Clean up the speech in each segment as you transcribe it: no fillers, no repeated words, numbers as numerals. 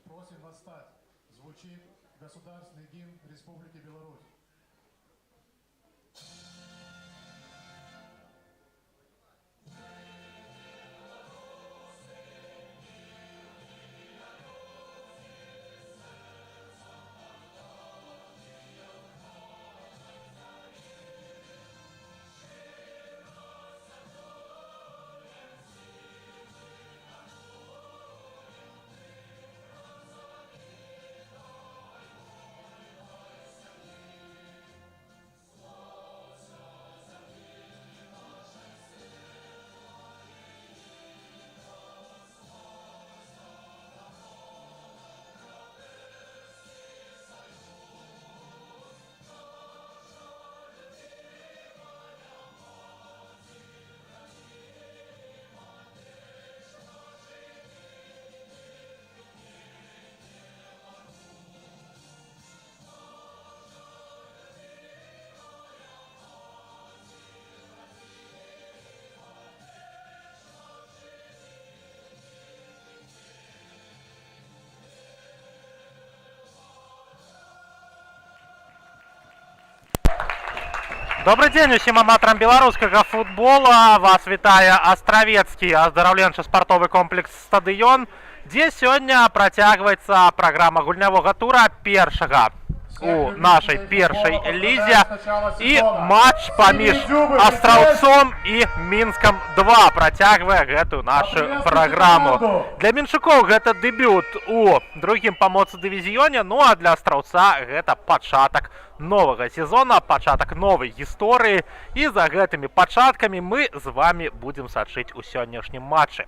Просим вас встать. Звучит государственный гимн Республики Беларусь. Добры дзень усім аматарам беларускага футбола. Вас вітае Астравецкі аздараўленча-спартовы комплекс «Стадыён», дзе сёння працягваецца праграма гульнявога тура першага у нашай першай лізе, і матч паміж Астраўцом і Мінскам 2 працягвае гэтую нашу праграму. Для мінчукоў гэта дэбют у другім па моцы дывізіёне, ну а для Астраўца гэта пачатак новага сезона, пачатак новай гісторыі, і за гэтымі пачаткамі мы з вами будзем сачыць у сённяшнім матчы.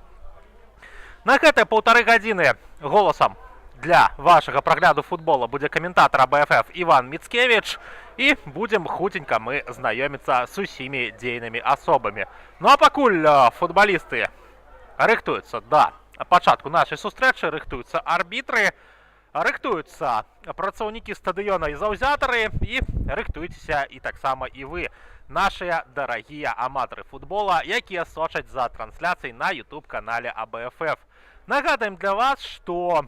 На гэтыя паўтары гадзіны голасам для вашага прагляду футбола будзе каментатар АБФФ Іван Міцкевіч, і будзем хуценька мы знаёміцца з усімі дзейнымі асобамі. Ну а пакуль футбалісты рыхтуюцца да пачатку нашай сустрэчы, рыхтуюцца арбітры, рыхтуюцца працаўнікі стадыёна і заўзятары, і рыхтуйцеся і таксама і вы, нашыя дарагія аматары футбола, якія сочаць за трансляцыяй на YouTube-канале АБФФ. Нагадаем для вас, што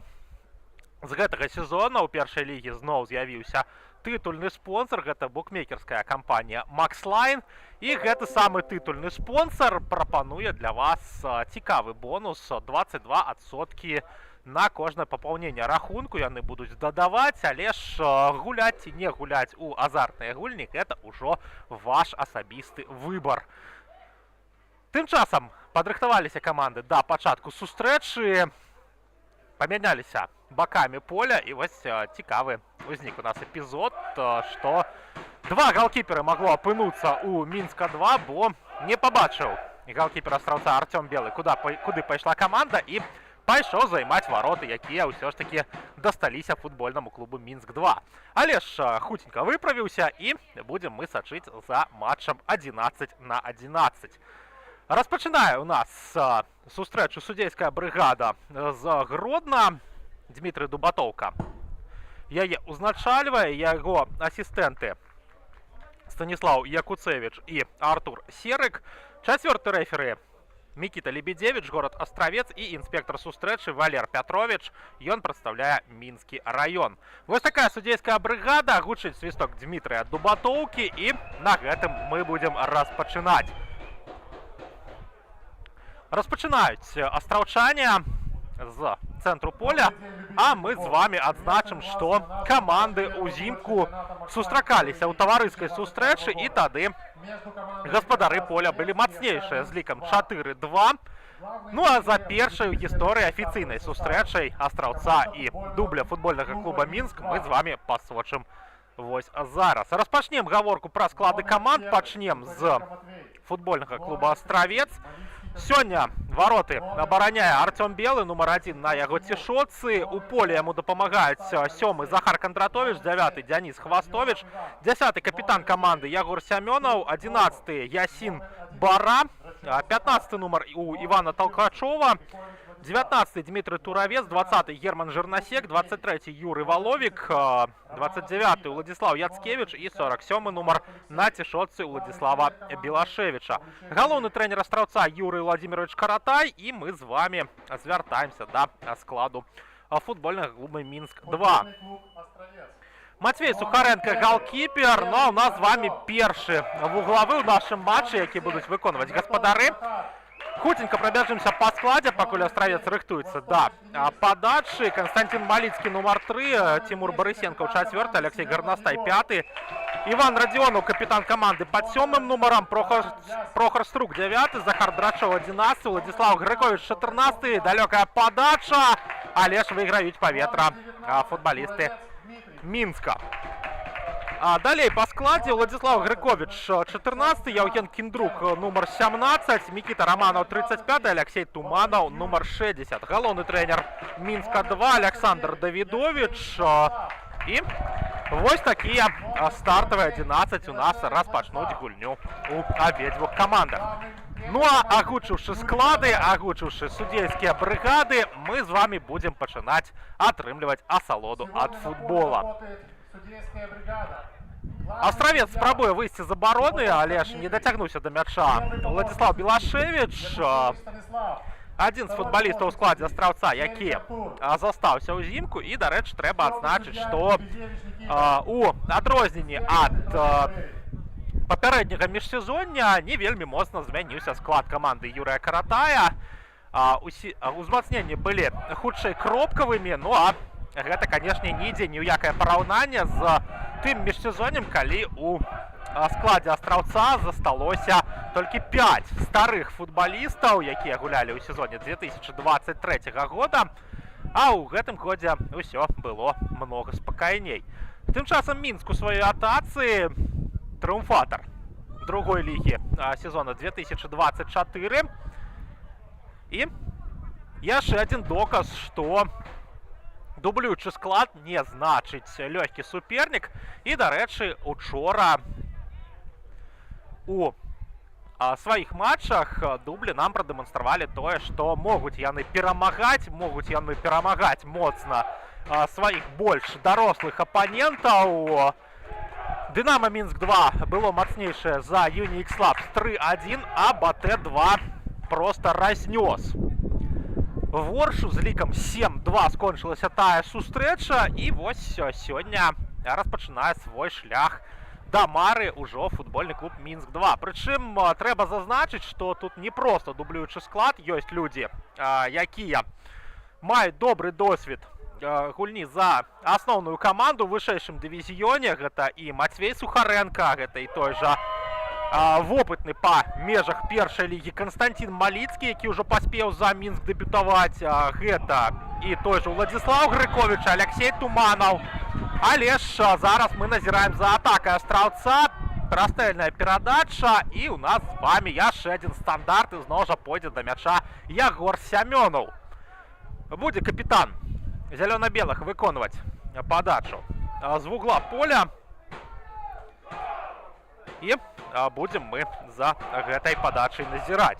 з гэтага сезона ў першай лігі зноў з'явіўся тытульны спонсор, гэта букмекерская кампанія Maxline, і гэты самы тытульны спонсор прапануе для вас цікавы бонус 22% на кожнае папаўненне рахунку. Яны будуць дадаваць, але ж гуляць ці не гуляць у азартныя гульні — гэта ўжо ваш асабісты выбар. Тым часам падрыхтаваліся каманды да пачатку сустрэчы, памяняліся бакамі поля, і вось цікавы узнік у нас эпізод, што два галкіперы магло апынуцца у Мінска 2, бо не пабачыў галкіпер Астраўца Арцём Белы, куды пайшла каманда, і пайшоў займаць вароты, якія ўсё ж такі дасталіся футбольнаму клубу Мінск 2. Але ж хуценька выправіўся, і будзем мы сачыць за матчам 11 на 11. Распачынае у нас сустрэчу судзейская брыгада з Гродна. Дмітрый Дубатоўка яе узначальвае, яго асістэнты Станіслаў Якуцевіч і Артур Серык. Чацвёрты рэферы Мікіта Лебедзевіч, горад Астравец, і інспектар сустрэчы Валер Пятровіч, ён прадстаўляе Мінскі раён. Вось такая судзейская брыгада, гучыць свісток Дмітрыя Дубатоўкі, і на гэтым мы будзем распачынаць. Распачынаюць астраўчане з цэнтру поля, а мы з вами адзначым, што каманды ўзімку сустракаліся ў таварыскай сустрэчы, і тады гаспадары поля былі мацнейшыя з лікам 4-2. Ну а за першай у гісторыі афіцыйнай сустрэчай Астраўца і дубля футбольнага клуба Мінск мы з вами пасочым вось зараз. Распачнем гаворку пра склады каманд, пачнем з футбольнага клуба Астравец. Сёння вароты абараняе Арцём Белы, нумар 1 на яго цішотцы. У поле яму дапамагаюць сёмы Захар Кандратович, дзявяты Дзяніс Хвастович, 10-ы капітан каманды Ягор Сямёнаў, 11-ы Ясін Бара, 15-ы нумар у Івана Толкачова, 19-ы Дмітрый Туравец, 20-ы Герман Жирнасек, 23-ы Юрый Валовік, 29-ы Уладзіслаў Яцкевіч і 47-ы нумар на цішотцы Уладзіслава Белашевіча. Галоўны трэнер Астраўца Юрый Уладзіміравіч Каратай, і мы з вами звяртаемся да складу футбольнага клуба Мінск-2. Футбольный клуб «Островец». Мацвей Сухарэнка галкіпер, ну а у нас з вами першы вуглавы ў нашым матчы, які будуць выконваць гаспадары. Хуценька прабяжымся па складзе, пакуль Астравец рыхтуецца да падачы. Канстанцін Маліцкі нумар 3, Цімур Барысенкаў чацвёрты, Аляксей Гарнастай пяты. Іван Радзіонаў, капітан каманды, пад сёмым нумарам, Прохар Струк 9, Захар Драчоў 11, Уладзіслаў Грыковіч 14. Далёкая падача, але ж выйграюць паветра футбалісты Мінска. А далей па складзе: Уладзіслаў Грыковіч 14, Яўген Кіндрук нумар 17, Мікіта Раманаў 35, Аляксей Туманаў нумар 60. Галоўны трэнер Мінска 2 Аляксандр Давідовіч. І вось такія стартавыя 11 у нас распачнуць гульню у абедзвюх камандах. Ну а агучыўшы склады, агучыўшы судзейскія брыгады, мы з вами будзем пачынаць атрымліваць асалоду ад Сегодня на поле футбола. работает судейская бригада. Главный Астравец судья спрабуе выйсці з абароны, але ж не дацягнуўся да мяча Уладзіслаў Белашэвіч. Якубович Станислав. Адзін з футбалістаў у складзе Астраўца, які застаўся ўзімку. І, дарэчы, трэба адзначыць, што у адрозненні ад папярэдняга міжсезоння не вельмі моцна змяніўся склад каманды Юрыя Каратая. Узмацненні былі хутчэй кропкавымі, ну а гэта, канешне, нідзе ні ў якае параўнанне з тым міжсезоннем, калі у складзе Астраўца засталося толькі 5 старых футбалістаў, якія гулялі ў сезоне 2023 года. А ў гэтым годзе ўсё было многа спакайней. Тым часам Мінск у сваёй атацы, трыумфатар другой лігі сезона 2024. І яшчэ адзін доказ, што дублюючы склад не значыць лёгкі супернік. І, дарэчы, учора у сваіх матчах дублі нам прадэманстравалі тое, што могуць яны перамагаць, могуць яны перамагаць моцна сваіх больш дарослых апанентаў. Дынама Мінск 2 было мацнейшае за Unix Labs 3-1, а БАТЭ 2 просто разнёс Воршу, з лікам 7-2 скончылася тая сустрэча. І вось сёння распачынае свой шлях да мары ўжо футбольны клуб Мінск 2. Прычым трэба зазначыць, што тут не проста дублюючы склад, ёсць людзі, якія маюць добры досвед гульні за асноўную каманду ў вышэйшым дывізіёне. Гэта і Мацвей Сухарэнка, гэта і той жа вопытны па межах першай лігі Канстанцін Маліцкі, які ўжо паспеў за Мінск дэбютаваць. Гэта і той жа Уладзіслаў Грыковіч, Аляксей Туманаў. Але ж зараз мы назіраем за атакай Астраўца. Прастэльная перадача, і у нас з вами яшчэ адзін стандарт, і зноў жа пойдзе да мяча Ягор Сямёнаў. Будзе капітан зялёна-белых выконваць падачу з вугла поля. І будзем мы за гэтай падачай назіраць.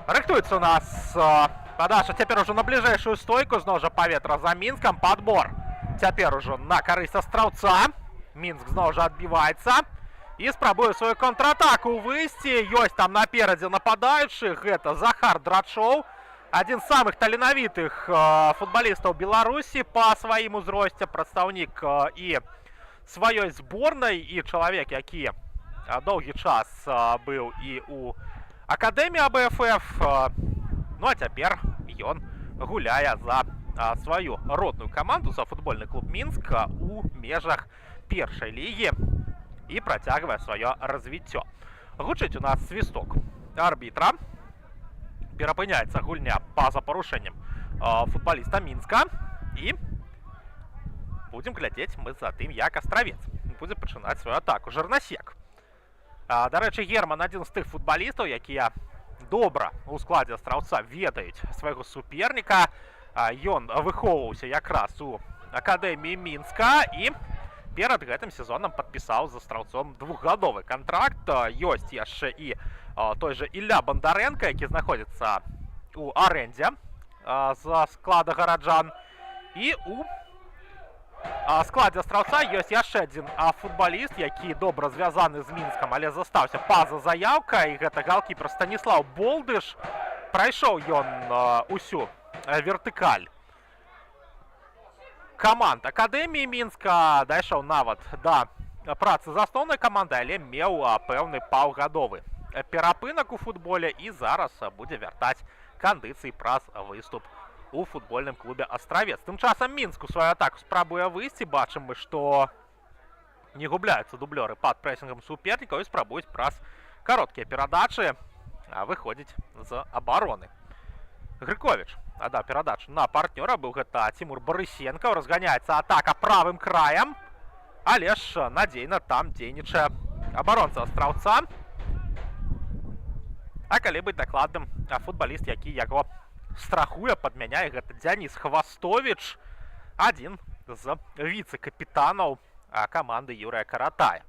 Рыхтуецца у нас падача цяпер ужо на бліжэйшую стойку, зноў жа паветра за Мінскам, падбор цяпер ужо на карысць Астраўца. Мінск зноў жа адбіваецца і спрабуе сваю контратаку выйсці. Ёсць там наперадзе нападаючы, гэта Захар Драчоў, адзін з самых таленавітых футбалістаў Беларусі па сваім узросце, прадстаўнік і сваёй зборнай, і чалавек, які доўгі час быў і у акадэміі АБФФ. Ну а цяпер ён гуляе за сваю родную каманду, за футбольны клуб Мінск у межах першай лігі і працягвае сваё развіццё. Гучыць у нас свісток арбітра. Перапыняецца гульня па-за парушэннем футбаліста Мінска. І будзем глядзець мы за тым, як Астравец будзе пачынаць сваю атаку. Жарнасек. Дарэчы, Герман адзін з тых футбалістаў, якія добра у складзе Астраўца ведаюць свайго суперніка. Ён выхоўваўся якраз у акадэміі Мінска і перад гэтым сезонам падпісаў з Астраўцом двухгадовы кантракт. Ёсць яшчэ і той жа Ілля Бандарэнка, які знаходзіцца у арэндзе за склада гараджан. І у складзе Астраўца ёсць яшчэ адзін футбаліст, які добра звязаны з Мінскам, але застаўся па-за заяўкай. Гэта галкіпер Станіслаў Болдыш. Прайшоў ён усю вертыкаль каманд Акадэміі Мінска, дайшоў нават да працы з асноўнай камандай, але меў пэўны паўгадовы перапынак у футболе і зараз будзе вяртаць кандыцыі праз выступ у футбольным клубе «Астравец». Тым часам Мінск у сваю атаку спрабуе выйсці. Бачым мы, што не губляюцца дублёры пад прэсінгам супернікаў і спрабуюць праз кароткія перадачы выходзіць з абароны. Грыковіч аддаў перадачу на партнёра, быў гэта Цімур Барысенкаў. Разганяецца атака правым краем, але ж надзейна там дзейнічае абаронца Астраўца. А калі быць дакладным, футбаліст, які яго страхуе, падмяняе, гэта Дзяніс Хвастовіч, адзін з віцэ-капітанаў каманды Юрыя Каратая.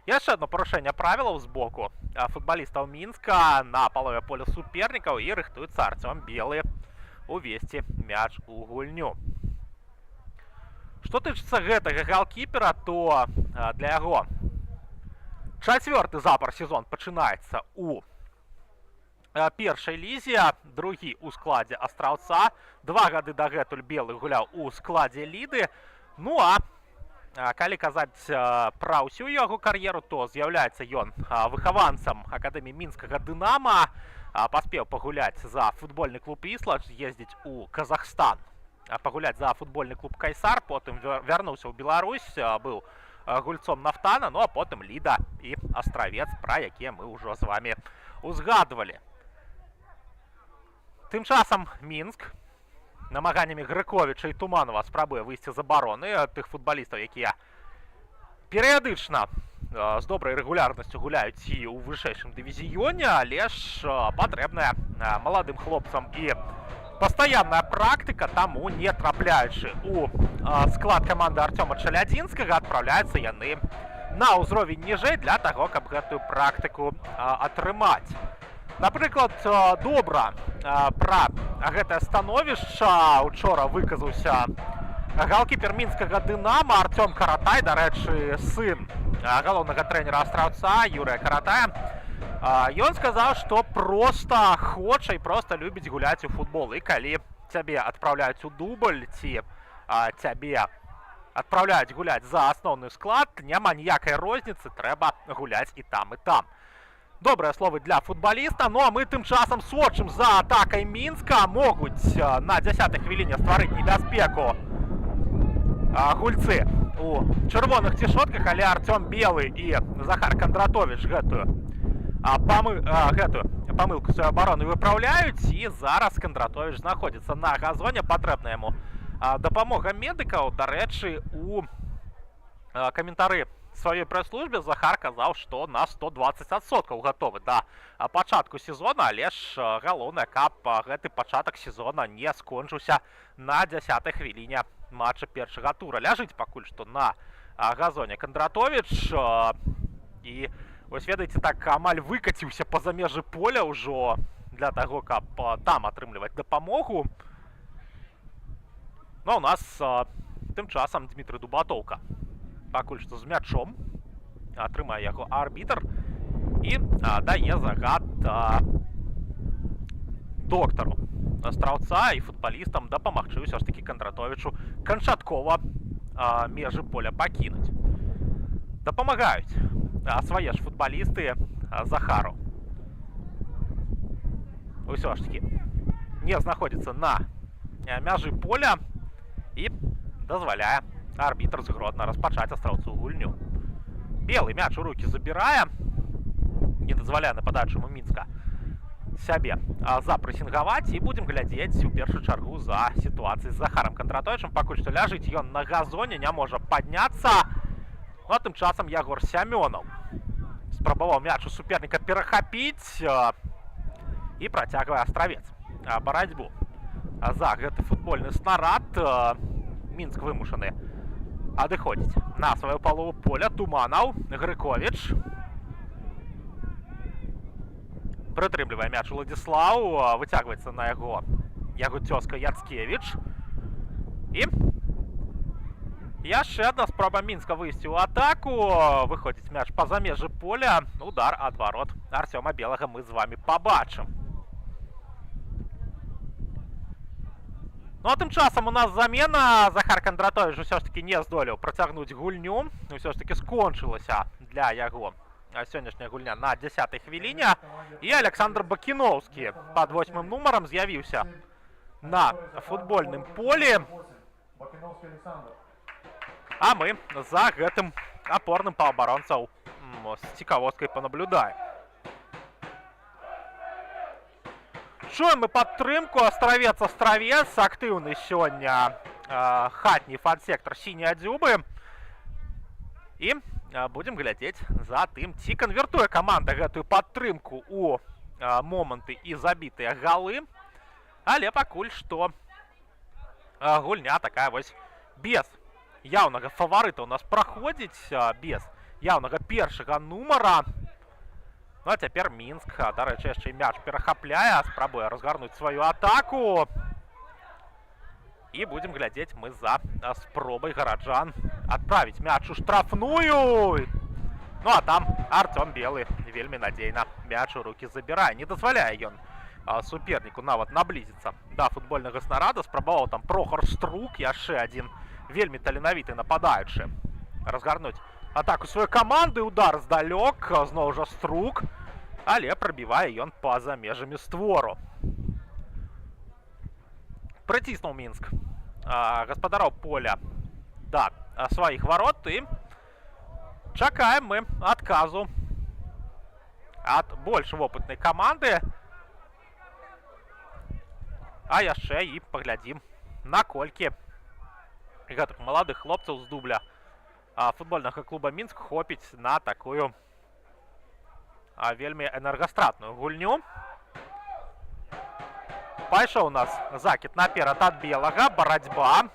Яшчэ одно парушэнне правілаў з боку футбалістаў Мінска на палове поля супернікаў, і рыхтуецца Арцём Белы увесці мяч у гульню. Што тычыцца гэтага галкіпера, то для яго чацвёрты запар сезон пачынаецца у першай лізе, другі ў складзе Астраўца. 2 гады дагэтуль Белы гуляў у складзе Ліды. Ну а калі казаць пра ўсю яго кар'еру, то з'яўляецца ён выхаванцам акадэміі мінскага Дынама, паспеў пагуляць за футбольны клуб «Іслач», ездзіць у Казахстан, пагуляць за футбольны клуб «Кайсар», потым вярнуўся ў Беларусь, быў гульцом Нафтана, ну а потым Ліда і Астравец, пра якія мы ўжо з вами узгадвалі. Тым часам Мінск намаганнямі Грыковіча і Туманова спрабуе выйсці з абароны, тых футбалістаў, якія перыядычна з добрай рэгулярнасцю гуляюць і ў вышэйшым дывізіёне, але ж патрэбная маладым хлопцам і пастаянная практыка, таму, не трапляючы у склад каманды Арцёма Чалядзінскага, адпраўляюцца яны на ўзровень ніжэй для таго, каб гэтую практыку атрымаць. Напрыклад, добра пра гэтае становішча учора выказаўся галкіпер мінскага Дынама Арцём Каратай, дарэчы, сын галоўнага трэнера Астраўца Юрыя Каратая. Ён сказаў, што проста хоча і проста любіць гуляць у футбол. І калі цябе адпраўляюць у дубль ці цябе адпраўляюць гуляць за асноўны склад, няма ніякай розніцы, трэба гуляць і там, і там. Добрыя словы для футбаліста. Ну а мы тым часам сочым за атакай Мінска. Могуць на 10 хвіліне стварыць небяспеку гульцы у чырвоных цішотках, але Арцём Белы і Захар Кандратович гэтую памылку сваю абароны выпраўляюць, і зараз Кандратович знаходзіцца на газоне, патрэбна яму дапамога медыкаў. Дарэчы, у каментары сваёй прэс-службе Захар казаў, што на 120% гатовы да пачатку сезона, але ж галоўнае, каб гэты пачатак сезона не скончыўся на 10 хвіліне матча першага тура. Ляжыць пакуль што на газоне Кандратович і вось, ведаеце, так амаль выкаціўся па-за межы поля ўжо для таго, каб там атрымліваць дапамогу. Ну а у нас тым часам Дмітрый Дубатоўка пакуль што з мячом, атрымае яго арбітр і дае загад доктару Астраўца і футбалістам дапамагчы ўсё ж такі Кандратовічу канчаткова межы поля пакінуць. Дапамагаюць свае ж футбалісты Захару. Усё ж такі не знаходзіцца на мяжы поля, і дазваляе арбітр з Гродна распачаць Астраўцу гульню. Белы мяч у рукі забірае, не дазваляе нападаючаму Мінска сябе запрэсінгаваць, і будзем глядзець у першую чаргу за сітуацыяй з Захарам Кандратовічам. Пакуль што ляжыць ён на газоне, не можа падняцца. Ну а тым часам Ягор Сямёнаў спрабаваў мяч у суперніка перахапіць, і працягвае Астравец барацьбу за гэты футбольны снарад. Мінск вымушаны адыходзіць на сваю палову поля. Туманаў, Грыковіч. Прытрымлівае мяч Уладзіслаў, выцягваецца на яго яго цёзка Яцкевіч. І Яшчэ адна спроба Мінска выйсці ў атаку. Выходзіць мяч па-за межы поля. Удар ад варот Арцёма Белага мы з вами пабачым. Ну а тым часам у нас замена. Захар Кандратович усё ж таки не здолеў працягнуць гульню. Усё ж таки скончылася для яго сённяшняя гульня на 10-й хвіліне. І Александр Бакіноўскі пад восьмым нумарам з'явіўся на футбольным полі. Бакиновский Александр. А мы за гэтым апорным паўабаронцаў з цікавосткай панаблюдаем. Чуем мы падтрымку. Астравец, Астравец. Актыўны сёння хатні фан-сектар «Сіняя Дзюбы». І будзем глядзець за тым, ці канвертуе каманда гэтую падтрымку у моманты і забітыя галы. Але пакуль што гульня такая вось без яўнага фаварыта у нас праходзіць, без яўнага першага нумара. Ну а цяпер Мінск, дарэчы, яшчэ і мяч перахапляе, спрабуе разгарнуць сваю атаку. І будзем глядзець мы за спробай гараджан адправіць мяч у штрафную. Ну а там Артём Белы вельмі надзейна мяч у рукі забірае. Не дазваляе ён суперніку нават наблізіцца да футбольнага снарада. Спрабаваў там Прохор Струк, яшчэ адзін вельмі таленавіты нападаючы, разгарнуць атаку сваёй каманды. Удар здалёк, зноў жа Струк, але прабівае ён па-за межамі створу. Прыціснуў Мінск гаспадароў поля да сваіх варот, і чакаем мы адказу ад больш вопытнай каманды. А яшчэ і паглядзім, наколькі гэтых маладых хлопцаў з дубля футбольнага клуба Мінск хопіць на такую вельмі энергастратную гульню. Пайшоў у нас закід наперад ад Белага, барацьба.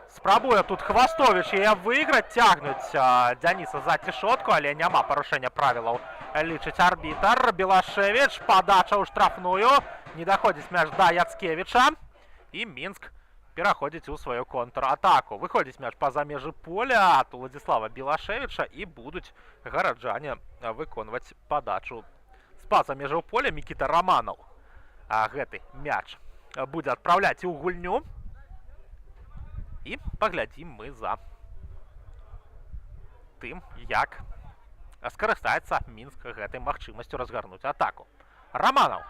Спрабуе тут Хвастович яе выйграць, цягнуць Дзяніса за цішотку, але няма парушэння правілаў, лічыць арбітр. Белашевич, падача ў штрафную, не даходзіць мяч да Яцкевіча. І Мінск пераходзіць у сваю контратаку. Выходзіць мяч па-за межы поля ад Уладзіслава Белашевіча, і будуць гараджане выконваць падачу з-па-за межаў поля. Мікіта Раманаў гэты мяч будзе адпраўляць у гульню. І паглядзім мы за тым, як скарыстаецца Мінск гэтай магчымасцю разгарнуць атаку. Раманаў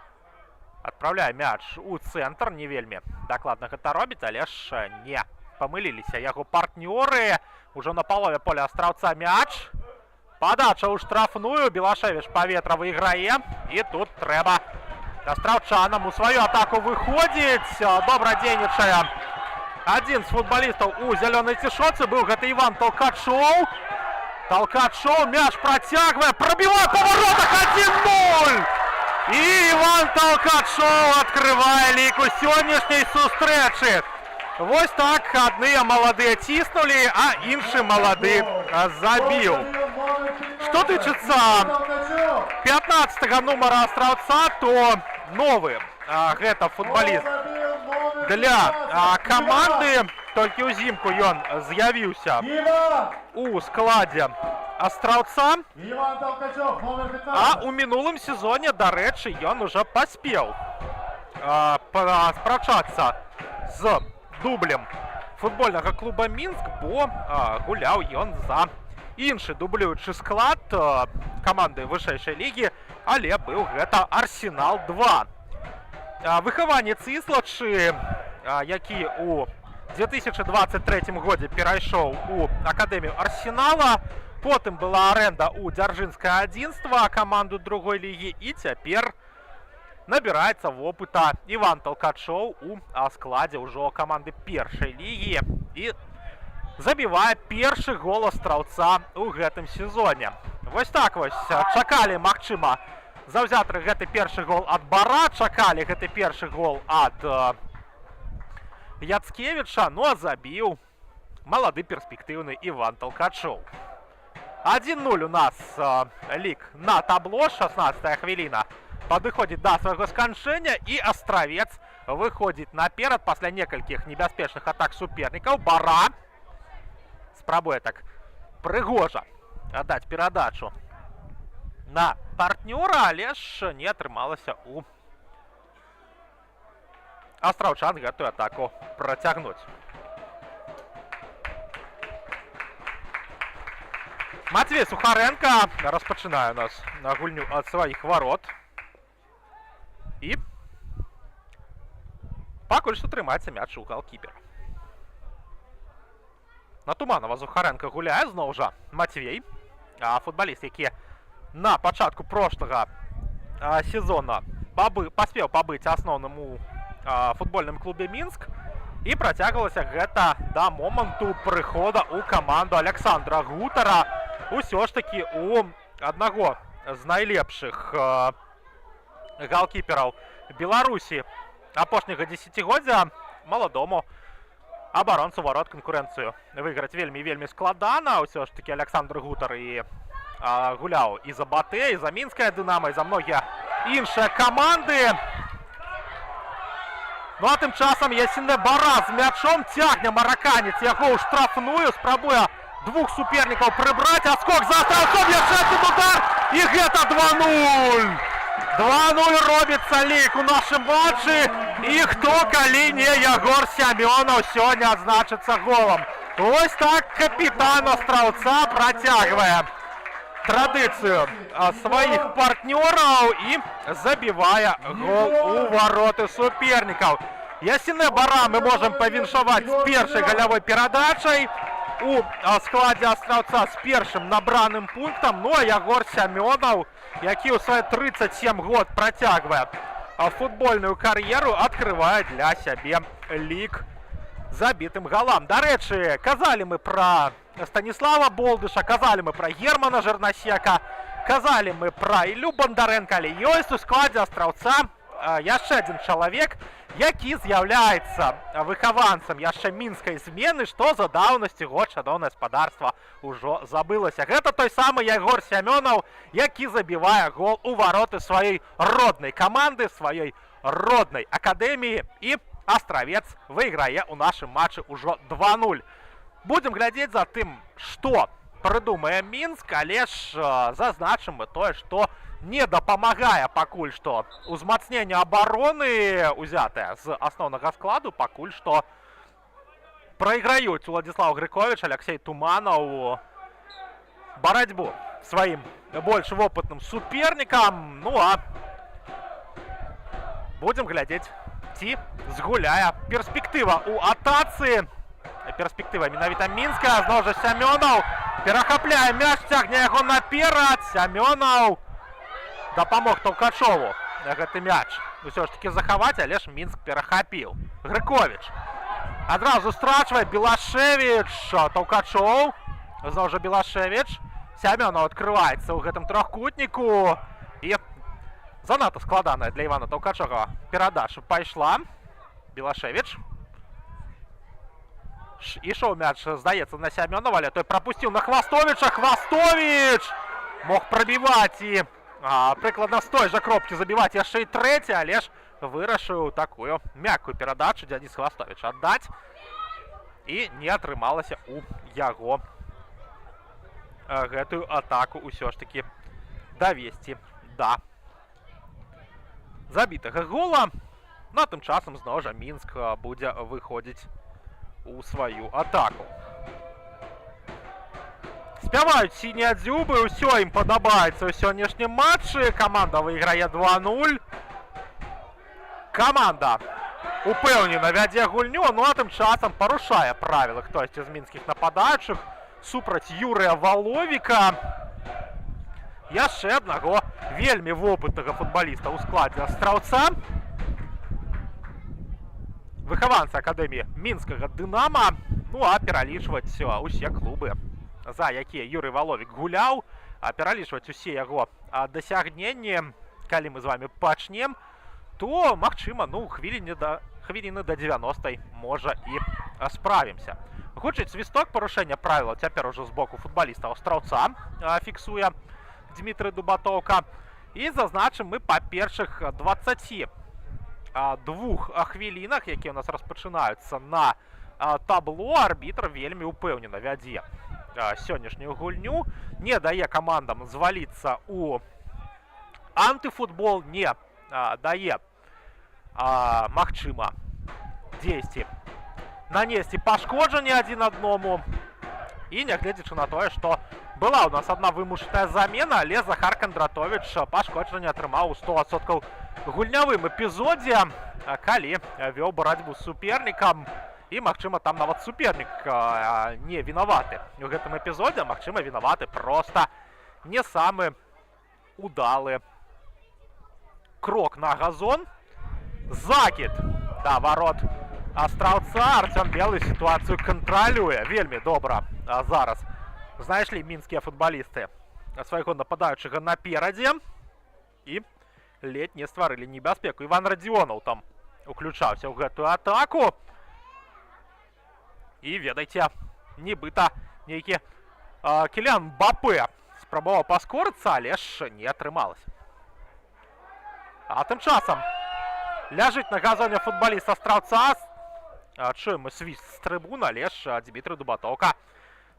адпраўляе мяч у цэнтр, не вельмі дакладна гэта робіць, але ж не памыліліся яго партнёры. Ужо на палове поля Астраўца мяч. Падача ў штрафную, Белашевіч паветра выйграе, і тут трэба астраўчанам у сваю атаку выходзіць. Добра дзейнічае адзін з футбалістаў у зялёнай цішоцы, быў гэта Іван Толкачоў. Толкачоў мяч працягвае, прабівае па воротах, 1-0! І Іван Толкачоў адкрывае лік у сённяшняй сустрэчы. Вось так адныя маладыя ціснулі, а іншы малады забіў. Што тычыцца 15 нумара Астраўца, то новы гэта футбаліст для каманды. Толькі ўзімку ён з'явіўся у складзе Астраўца. Иван Толкачев, номер 15. А ў мінулым сезоне, дарэчы, ён уже паспеў спрачацца з дублем футбольнага клуба Мінск, бо гуляў ён за іншы дублюючы склад каманды вышэйшай лігі, але быў гэта Арсенал 2. Выхаванец Іслачы, які у 2023 годзе перайшоў у акадэмію Арсенала, потым была арэнда ў Дзяржынскае адзінства, каманду другой лігі, і цяпер набіраецца вопыта Іван Толкачоў у складзе ўжо каманды першай лігі і забівае першы гол Астраўца ў гэтым сезоне. Вось так вось чакалі, магчыма, заўзятары гэты першы гол ад Бара, чакалі гэты першы гол ад Яцкевіча, ну а забіў малады перспектыўны Іван Толкачоў. 1-0 у нас лік на табло, 16 хвіліна падыходзіць да свайго сканчэння, і Астравец выходзіць наперад пасля некалькіх небяспечных атак супернікаў. Бара. Спрабуе так прыгожа аддаць перадачу на партнёра, але ж не атрымалася у астраўчан гэтую атаку працягнуць. Матвей Сухаренко распачынае у нас на гульню ад сваіх варот. І пакуль што трымаецца мяч у галкіпера. На Туманова Зухаренко гуляе зноў жа Матвей, футбаліст, які на пачатку прошлага сезона паспеў пабыць асноўным у футбольным клубе «Мінск», і працягвалася гэта да моманту прыхода ў каманду Александра Гутара, усё ж такі у аднаго з найлепшых галкіпераў Беларусі апошняга дзесяцігоддзя. Маладому абаронцу варот канкурэнцыю выйграць вельмі, вельмі складана. Ўсё ж такі Александр Гутар і гуляў і за «БАТЭ», і за мінскае «Дынама», і за многія іншыя каманды. Ну а тым часам Ясіне Бара з мячом, цягне мараканец яго ў штрафную, спрабуе двух супернікаў прыбраць, аскок за Астраўцом, яшчэ адзін удар, і гэта 2-0. 2-0 робіцца лік у нашым матчы, і хто, калі не Ягор Сямёнаў, сёння адзначыцца голам. Вось так капітан Астраўца працягвае традыцыю сваіх партнёраў і забівае гол у вароты супернікаў. Ясіне Бара мы можам павіншаваць з першай галявой перадачай у складзе Астраўца, з першым набраным пунктам. Ну а Ягор Сямёнаў, які ў свае 37 год працягвае футбольную кар'еру, адкрывае для сябе лік забітым галам. Дарэчы, казалі мы пра Станіслава Болдыша, казалі мы пра Германа Жарнасека, казалі мы пра Ілю Бондаренко, але ёсць у складзе Астраўца яшчэ адзін чалавек, які з'яўляецца выхаванцам яшчэ мінскай змены, што за даўнасці год, шаноўнае спадарства, ўжо забылася. Гэта той самы Ягор Сямёнаў, які забівае гол у вароты сваёй роднай каманды, сваёй роднай акадэміі, і Астравец выйграе ў нашым матчы ўжо 2-0. Будзем глядзець за тым, што прыдумае Мінск, але ж зазначым мы тое, што не дапамагае пакуль што узмацненне абароны, узятае з асноўнага складу. Пакуль што прайграюць Уладзіслаў Грыкович, Алексей Туманаў барацьбу сваім больш вопытным супернікам. Ну а будзем глядзець, ці згуляе перспектыва ў атацы. Перспектыва менавіта мінская. Зноў жа Сямёнаў перахапляе мяч, цягне яго наперад. Сямёнаў дапамог Таўкачову гэты мяч усё ж таки захаваць, але ж Мінск перахапіў. Грыкович адразу страчвае, Белашевич, Таўкачоў, зноў жа Белашевич. Сямёнаў адкрываецца ў гэтым трохкутніку, і занадта складаная для Івана Таўкачова перадача пайшла. Белашевич. Ішоў мяч, здаецца, на Сямёнова, але той прапусціў на Хвастовича. Хвастович мог прабіваць і прыкладна з той жа кропкі забіваць яшчэ і трэці, але ж вырашыў такую мяккую перадачу Дзяніс Хвастович аддаць. І не атрымалася у яго гэтую атаку ўсё ж такі давесці да забітага гола. Ну а тым часам зноў жа Мінск будзе выходзіць у сваю атаку. Спяваюць сінія дзюбы, ўсё ім падабаецца ў сённяшнім матчы. Каманда выйграе 2-0. Каманда упэўнена вядзе гульню, ну а тым часам парушае правілы хтосьці з мінскіх нападаючых супраць Юрыя Валовіка. Яшчэ аднаго вельмі вопытнага футбаліста ў складзе Астраўца. Выхаванца акадэміі мінскага «Дынама». Ну а пералічваць усе клубы, за якія Юрый Валовік гуляў, а пералічваць усе яго дасягненні, калі мы з вами пачнем, то, магчыма, ну, хвіліны да 90 можа і справімся. Гучыць свісток, парушэння правіла цяпер ужо з боку футбаліста Астраўца фіксуе Дмітрый Дубатоўка. І зазначым мы па першых 22 хвілінах, якія ў нас распачынаюцца на табло. Арбітр вельмі упэўнена вядзе сённяшнюю гульню, не дае камандам зваліцца у антыфутбол, не дае, магчыма, дзесьці нанесці пашкоджанне адзін адному. І нягледзячы на тое, што была ў нас адна вымушаная замена, але Захар Кандратович пашкоджанне атрымаў у 100% гульнявым эпізодзе, калі вёў барацьбу з супернікам. І, магчыма, там нават супернік не вінаваты у гэтым эпізодзе, магчыма, вінаваты проста не самы удалы крок на газон. Закід да варот Астраўца. Арцём Белы сітуацыю кантралюе вельмі добра. Зараз знайшлі мінскія футбалісты свайго нападаючага наперадзе і ледзь не стварылі небяспеку. Іван Радзіонаў там уключаўся ў гэтую атаку. І, ведаеце, нібыта нейкі Кілян Мбапэ спрабаваў паскорыцца, але ж не атрымалася. А тым часам ляжыць на газоне футбаліст Астраўца. Чуем мы свіст з трыбун, але ж Дзмітрый Дубатоўка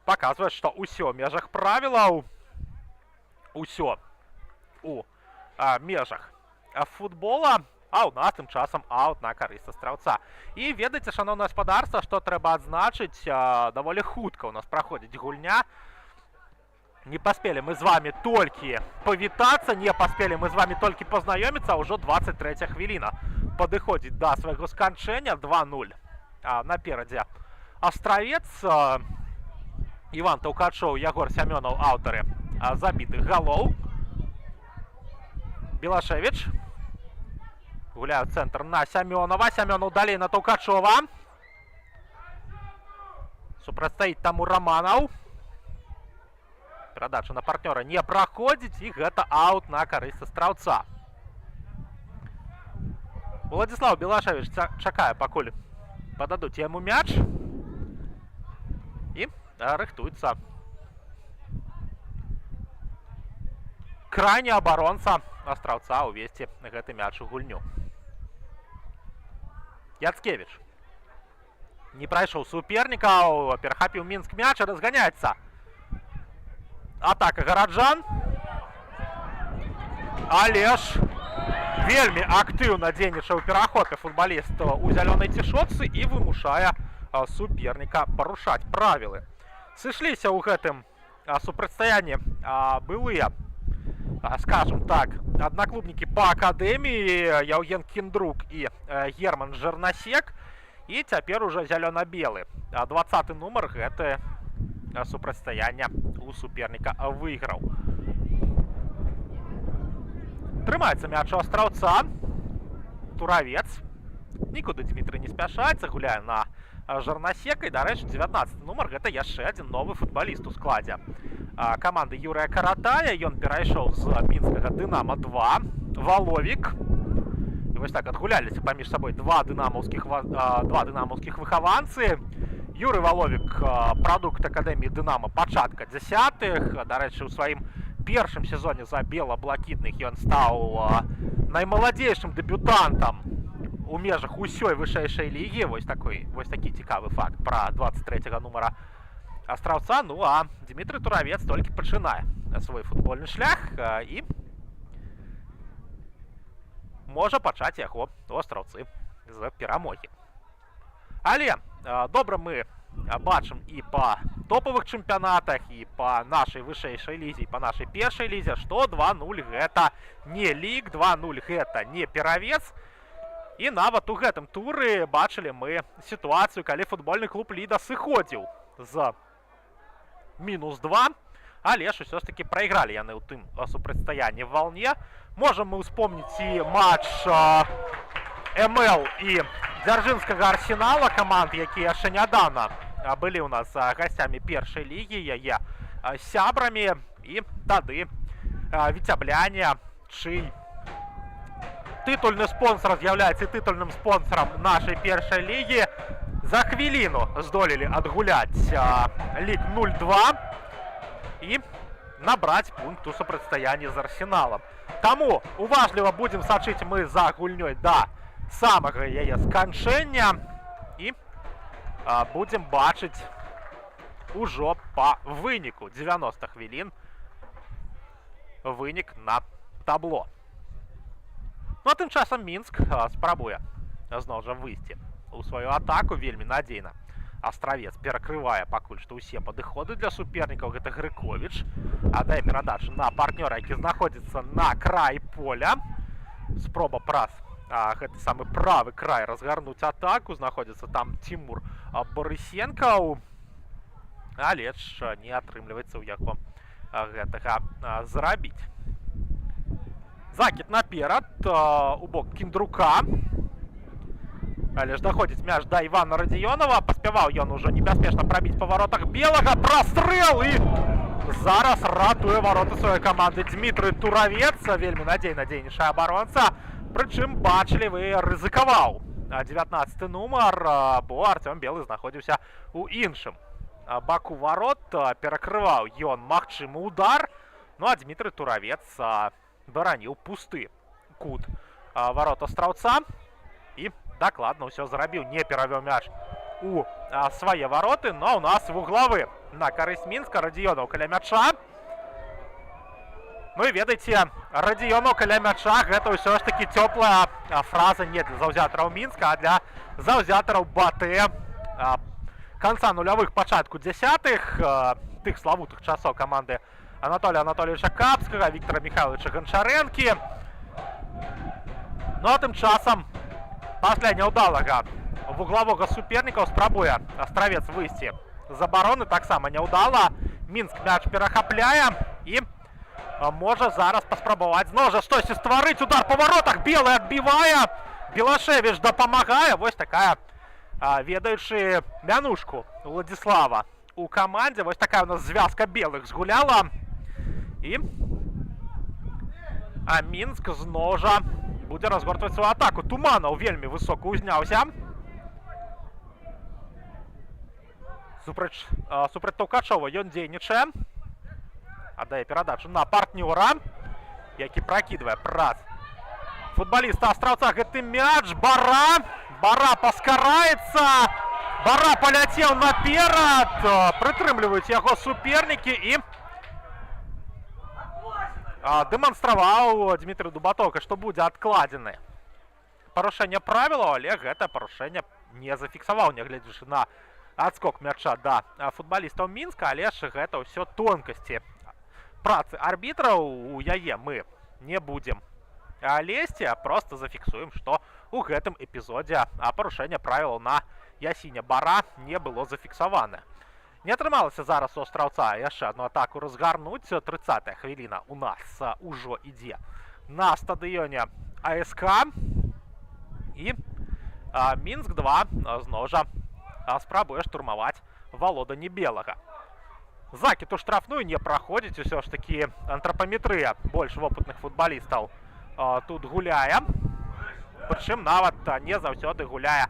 паказвае, што ўсё ў межах правілаў, усё у межах футбола. А ў нас тым часам аут на карысць Астраўца. І ведаеце, шаноўнае спадарства, што трэба адзначыць: даволі хутка у нас праходзіць гульня. Не паспелі мы з вами толькі павітацца, не паспелі мы з вами толькі пазнаёміцца, а ўжо 23 хвіліна падыходзіць да свайго сканчэння. 2-0 наперадзе Астравец. Іван Таўкачоў, Ягор Сямёнаў — аўтары забітых галоў. Белашевич гуляе ў цэнтр на Сямёнова. Сямёнаў далей на Таўкачова. Супрацьстаіць таму Раманаў. Перадача на партнёра не праходзіць, і гэта аут на карысць Астраўца. Уладзіслаў Белашевич чакае, пакуль пададуць яму мяч, і рыхтуецца крайні абаронца Астраўца ўвесці гэты мяч у гульню. Яцкевич не прайшоў супернікаў, перахапіў Мінск мяч, разганяецца атака гараджан. Але ж вельмі актыўна дзейнічае ў перахопе футбаліст у зялёнай цішотцы і вымушае суперніка парушаць правілы. Сышліся ў гэтым супрацьстаянні былыя, скажем так, аднаклубнікі па акадэміі Яўген Кіндрук і Герман Жарнасек. І цяпер ужо зялёна-белы 20 нумар гэты супрацьстаяння у суперніка выйграў. Трымаецца мяч у Астраўца. Туравец. Нікуды Дмітрый не спяшаецца, гуляе на Жарнасека. І, дарэчы, 19 нумар — гэта яшчэ адзін новы футбаліст у складзе каманды Юрыя Каратая. Ён перайшоў з мінскага Дынама 2, Валовік. І вось так адгуляліся паміж сабой два дынамаўскіх выхаванцы. Юры Валовік — прадукт акадэміі Дынама пачатка дзясятых. Дарэчы, у сваім першым сезоне за бела-блакітных ён стаў наймаладзейшым дэбютантам у межах усёй вышэйшай лігі. Вось такі цікавы факт пра 23 нумара Астраўца. Ну а Дмітрый Туравец толькі пачынае свой футбольны шлях і можа пачаць яго у Астраўцы з перамогі. Але добра мы бачым і па топавых чэмпіянатах, і па нашай вышэйшай лізе, і па нашай першай лізе, што 2-0 — гэта не лік, 2-0 — гэта не перавес. І нават у гэтым туры бачылі мы сітуацыю, калі футбольны клуб Ліда сыходзіў з мінус 2, але ж усё ж таки прайгралі яны ў тым супрацьстаянні Валне. Можам мы ўспомніць і матч МЛ і дзяржынскага Арсенала, каманд, якія яшчэ нядаўна былі ў нас гасцямі першай лігі, яе сябрамі, і тады віцябляне, чый тытульны спонсор з'яўляецца тытульным спонсорам нашай першай лігі, за хвіліну здолелі адгуляць лік 0-2 і набраць пункт у супрацьстаянні з Арсеналам. Таму уважліва будзем сачыць мы за гульнёй да самага яе сканчэння і Будзем бачыць ужо па выніку. 90 хвілін, вынік на табло. Ну а тым часам Мінск спрабуе зноў жа выйсці у сваю атаку вельмі надзейна. Астравец перакрывае пакуль што ўсе падыходы для супернікаў. Гэта Грыковіч. Аддае перадачу на партнёра, які знаходзіцца на краі поля. Спроба праз гэты самы правы край разгарнуць атаку. Знаходзіцца там Тимур Барысенкаў. Але ж не атрымліваецца ў яго гэтага зрабіць. Закід наперад у бок Кіндрука. Але ж даходзіць мяч да Івана Радзіёнова. Паспяваў ён ужо небяспечна прабіць па варотах Белага. Прастрэл, і зараз ратуе вароты сваёй каманды Дмітрый Туравец. Вельмі надзейна дзейнічае абаронца. Прычым, бачылі вы, рызыкаваў 19 нумар, бо Артём Белы знаходзіўся ў іншым баку варот, перакрываў ён магчымы удар. Ну а Дмітрый Туравец бараніў пусты кут варот Астраўца і дакладна ўсё зрабіў, не перавёў мяч у свае вароты. Но у нас вуглавы на карысць Мінска. Радзіёнаў каля мяча. Ну і ведаеце, Радзіёнаў каля мяча — гэта ўсё ж таки цёплая фраза не для заўзятараў Мінска, а для заўзятараў БАТЭ канца нулявых, пачатку дзясятых, тых славутых часоў каманды Анатолія Анатольевича Капскага, Віктора Михайловича Ганчарэнкі. Ну а тым часам пасля няўдалага вуглавога супернікаў спрабуе Астравец выйсці з абароны, таксама няўдала. Мінск мяч перахапляе і можа зараз паспрабаваць зноў жа штосьці стварыць. Удар па варотах, Белы адбівае, Белашевіч дапамагае. Вось такая, ведаючы мянушку Уладзіслава у камандзе, вось такая у нас звязка белых згуляла. І Мінск зноў жа будзе разгортваць сваю атаку. Туманаў вельмі высока ўзняўся. Супраць Таўкачова ён дзейнічае. Аддае перадачу на партнёра, які пракідвае праз футбаліста Астраўца гэты мяч. Бара! Бара паскараецца! Бара паляцеў наперад! Прытрымліваюць яго супернікі, і дэманстраваў Дмітрый Дубатока, што будзе адкладзены парушэнне правілаў, але гэта парушэнне не зафіксаваў, нягледзячы на адскок мяча да футбалістаў Мінска. Але ж гэта ўсё тонкасці працы арбітраў, у яе мы не будзем лезці, а просто зафіксуем, што у гэтым эпізодзе парушэнне правілаў на Ясіня Бара не было зафіксавана. Не атрымалася зараз у Астраўца яшчэ одну атаку разгарнуць. 30 хвіліна у нас ужо ідзе на стадыёне АСК. І Мінск 2 зноў жа спрабуе штурмаваць валоданні Белага. Закід у штрафную не праходзіць, усё ж такі антрапаметрыя больш вопытных футбалістаў тут гуляе. Прычым нават не заўсёды гуляе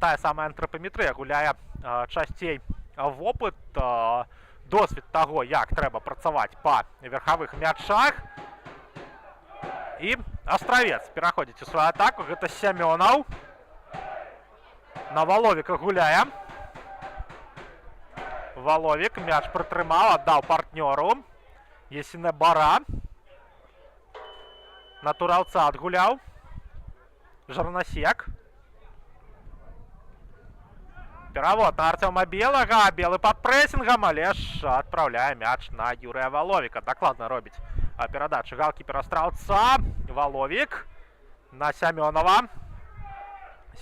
тая самая антрапаметрыя, гуляе часцей вопыт, досвед таго, як трэба працаваць па верхавых мячах. І Астравец пераходзіць у сваю атаку, гэта Сямёнаў. На Валовіка гуляе. Валовік мяч прытрымаў, аддаў партнёру. Есіне Бара. На Тураўца адгуляў. Жарнасек. Перавод на Артёма Белага. Белы пад прэсінгам, але ж адпраўляе мяч на Юрыя Валовіка. Дакладна робіць перадачу галкіпер Астраўца. Валовік на Сямёнова.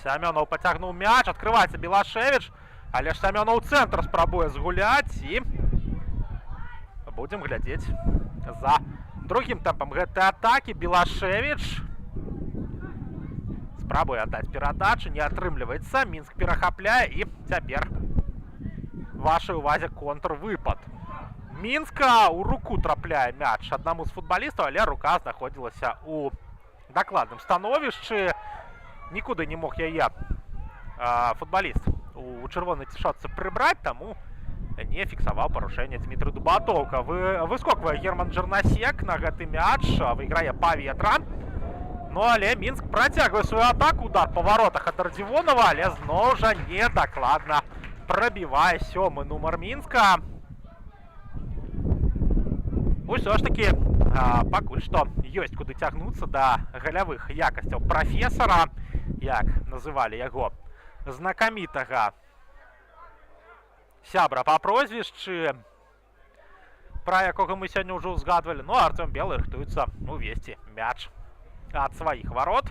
Сямёнаў пацягнуў мяч, адкрываецца Белашевіч, але ж Сямёнаў у цэнтр спрабуе згуляць, і будзем глядзець за другім тэмпам гэтай атакі. Белашевіч спрабуе аддаць перадачу, не атрымліваецца. Мінск перахапляе, і цяпер вашай увазе контрвыпад Мінска. У руку трапляе мяч аднаму з футбалістаў, але рука знаходзілася у дакладным становішчы. Нікуды не мог яе футбаліст у чырвонай цішотцы прыбраць, таму не фіксаваў парушэнне Дмітрый Дубатоўка. Выскоквае Герман Джарнасек на гэты мяч, выйграе паветра. Ну але Мінск працягвае сваю атаку, удар па варотах ад Радзівонова, але зноў жа недакладна. Прабівае сёмы нумар Мінска. Усё ж такі, пакуль што ёсць куды цягнуцца да галявых якасцяў прафесара, як называлі яго знакамітага сябра па прозвішчы, пра якога мы сёння ўжо ўзгадвалі. Ну, а Артём Белы рыхтуецца увесці мяч ад сваіх варот.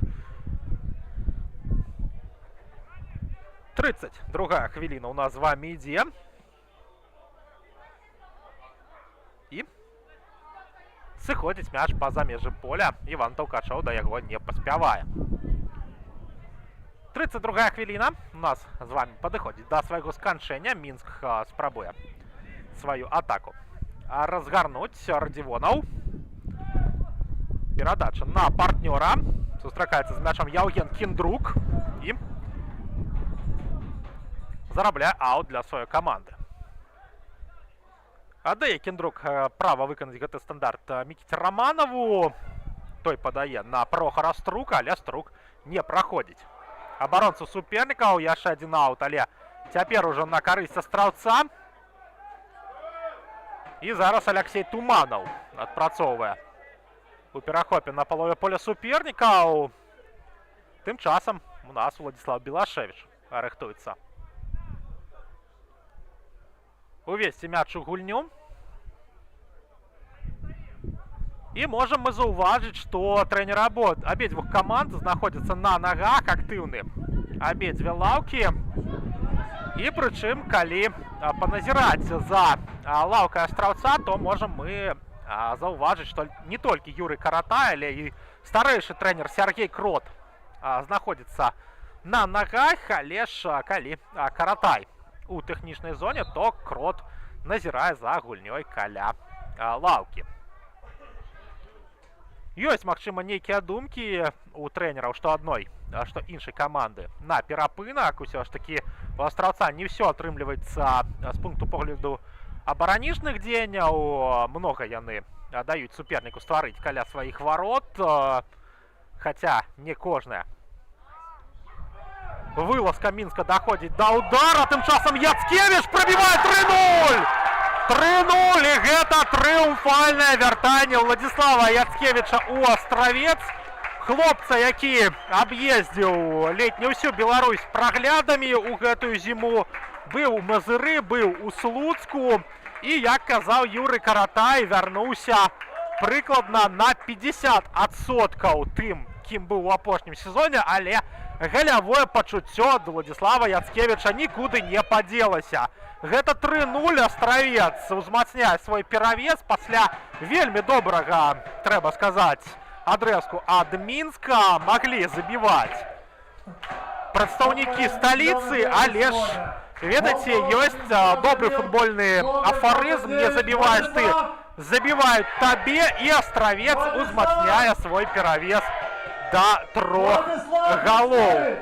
32 хвіліна у нас з вами ідзе. І сыходзіць мяч па-за межы поля. Іван Таўкачоў да яго не паспявае. 32 хвіліна у нас з вами падыходзіць да свайго сканчэння. Мінск спрабуе сваю атаку разгарнуць. Радзівонаў. Перадача на партнёра. Сустракаецца з мячом Яўген Кіндрук і зарабляе аут для сваёй каманды. Аддае Кіндрук права выканаць гэты стандарт Мікіце Раманаву. Той падае на Прохара Струка, але Струк не праходзіць абаронцу супернікаў. Яшчэ адзін аут, але цяпер ужо на карысць Астраўца. І зараз Алексей Туманаў адпрацоўвае у перахопе на палове поля супернікаў. Тым часам у нас Уладзіслаў Белашэвіч рыхтуецца увесці мяч у гульню. І можам мы заўважыць, што трэнеры абедзвюх каманд знаходзяцца на нагах, актыўны абедзве лаўкі. І прычым, калі паназіраць за лаўкай Астраўца, то можам мы заўважыць, што не толькі Юрый Каратай, але і старэйшы трэнер Сяргей Крот знаходзіцца на нагах, але ж калі Каратай у тэхнічнай зоне, то Крот назірае за гульнёй каля лаўкі. Ёсць, магчыма, нейкія думкі у трэнераў, што адной, што іншай каманды на перапынак. Усё ж такі у Астраўца не ўсё атрымліваецца з пункту погляду абаранічных дзеянняў. Многа яны даюць суперніку стварыць каля сваіх варот, хаця не кожная вылазка Мінска даходзіць да удара. Тым часам Яцкевіч прабівае. 3-0! 3-0! І гэта трыумфальнае вяртанне Уладзіслава Яцкевіча ў Астравец. Хлопца, які аб'ездзіў ледзь не ўсю Беларусь праглядамі ў гэтую зіму, быў у Мазыры, быў у Слуцку і, як казаў Юры Каратай, вярнуўся прыкладна на 50% тым, кім быў у апошнім сезоне, але галявое пачуццё ад Уладзіслава Яцкевіча нікуды не падзелася. Гэта 3-0. Астравец узмацняе свой перавес пасля вельмі добрага, трэба сказаць, адрэзку ад Мінска. Маглі забіваць прадстаўнікі сталіцы, але ж, ведаеце, ёсць добры футбольны афарызм: не забіваеш ты, забіваюць табе, і Астравец узмацняе свой перавес да трох галоў.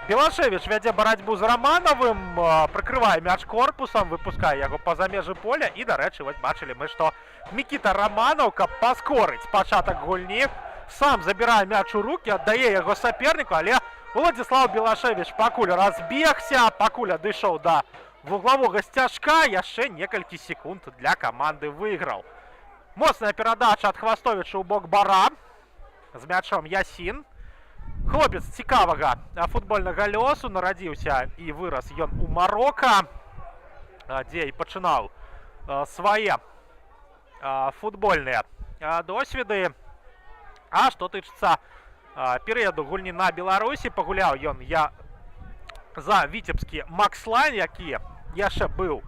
Белашэвіч вядзе барацьбу з Раманавым, прыкрывае мяч корпусам, выпускае яго па-за межы поля. І, дарэчы, вось бачылі мы, што Мікіта Раманаў, каб паскорыць пачатак гульні, сам забірае мяч у рукі, аддае яго саперніку, але Уладзіслаў Белашэвіч пакуль разбегся, пакуль адышоў да вуглавога сцяжка, яшчэ некалькі секунд для каманды выйграў. Моцная перадача ад Хвастовіча ў бок Бара. З мячом Ясін. Хлопец цікавага футбольнага лёсу, нарадзіўся і вырас ён у Марока, дзе і пачынаў свае футбольныя досведы. А што тычыцца перыяду гульні на Беларусі, пагуляў ён я за віцебскі Макслайн, які яшчэ быў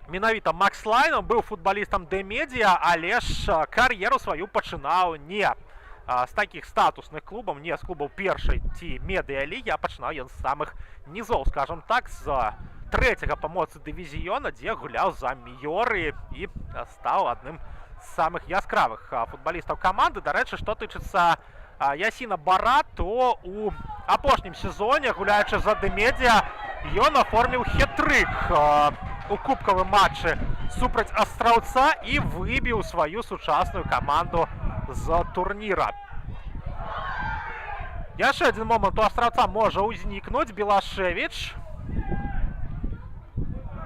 менавіта Макслайном, быў футбалістам Дэмедія, але ж кар'еру сваю пачынаў не з такіх статусных клубаў, не з клубаў першай ці медыялігі, а пачынаў ён з самых нізоў, скажам так, з трэцяга па моцы дывізіёна, дзе гуляў за Міёры і стаў адным з самых яскравых футбалістаў каманды. Дарэчы, што тычыцца Ясіна Бара, то у апошнім сезоне, гуляючы за Дэмедія, ён аформіў хет-трык у кубкавым матчы супраць Астраўца і выбіў сваю сучасную каманду з турніра. Яшчэ адзін момант у Астраўца можа ўзнікнуць. Белашевіч.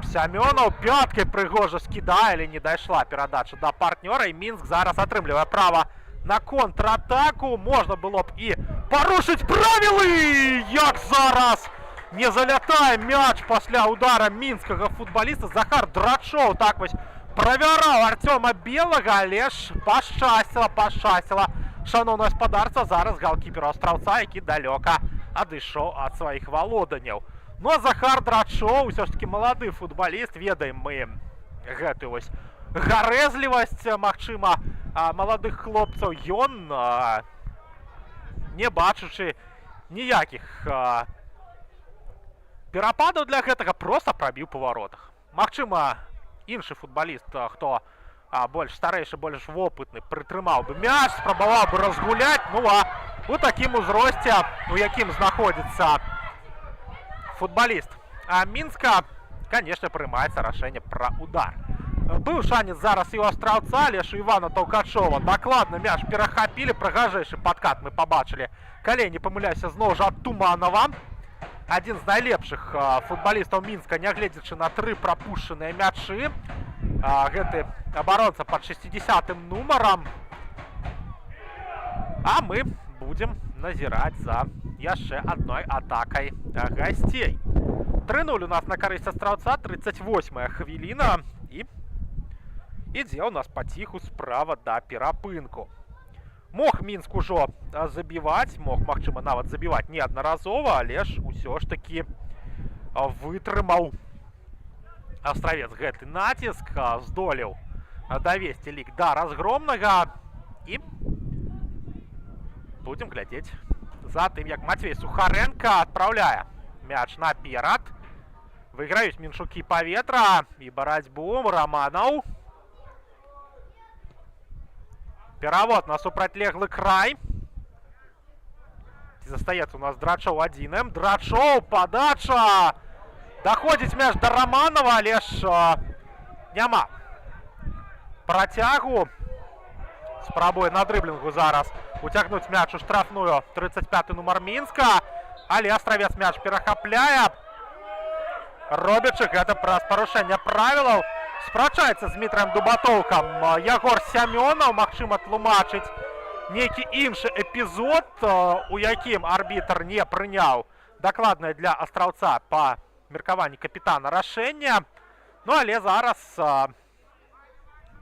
Сямёнаў пяткай прыгожа скідае, але не дайшла перадача да партнёра, і Мінск зараз атрымлівае права на контратаку. Можна было б і парушыць правілы! Як зараз не залятае мяч пасля удара мінскага футбаліста! Захар Драчоў так вось правяраў Арцёма Белага, але ж пашчасціла, пашчасціла, шаноўнае спадарства, зараз галкіперу Астраўца, які далёка адышоў ад сваіх валоданняў. Ну а Захар Драчоў усё ж таки малады футбаліст, ведаем мы гэтую вось гарэзлівасць, магчыма, маладых хлопцаў. Ён, не бачучы ніякіх перападаў для гэтага, просто прабіў па варотах. Магчыма, іншы футбаліст, хто больш старэйшы, больш вопытны, прытрымаў бы мяч, спрабаваў бы разгуляць. Ну а у такім узросце, у якім знаходзіцца футбаліст Мінска, конечно, прымаецца рашэнне пра удар. Быў шанец зараз і ў Астраўца, але ж у Івана Таўкачова дакладна мяч перахапілі. Прыгажэйшы падкат мы пабачылі, калі не памыляюся, зноў жа ад Туманова. Адзін з найлепшых футбалістаў Мінска, нягледзячы на тры прапушчаныя мячы. Гэты абаронца пад 60 нумарам. А мы будзем назіраць за яшчэ адной атакай гасцей. 3-0 у нас на карысць Астраўца, 38 хвіліна, і ідзе ў нас паціху справа да перапынку. Мог Мінск ужо забіваць, мог, магчыма, нават забіваць неаднаразова, але ж усё ж такі вытрымаў Астравец гэты націск, здолеў давесці лік да разгромнага, і будзем глядзець за тым, як Мацвей Сухарэнка адпраўляе мяч наперад. Выйграюць мінчукі паветра і барацьбу. Раманаў. Перавод на супрацьлеглы край. Застаецца у нас Драчоў адзіным. Драчоў, падача! Даходзіць мяч да Раманова, але ж няма працягу. Спрабуе на дрыблінгу зараз уцягнуць мяч у штрафную 35 нумар Мінска. Але Астравец мяч перахапляе, робячы гэта праз парушэнне правілаў. Спрачаецца з Дмітраем Дубатоўкам Ягор Сямёнаў, магчыма, тлумачыць нейкі іншы эпізод, у якім арбітр не прыняў дакладнае для Астраўца, па меркаванні капітана, рашэння. Ну але зараз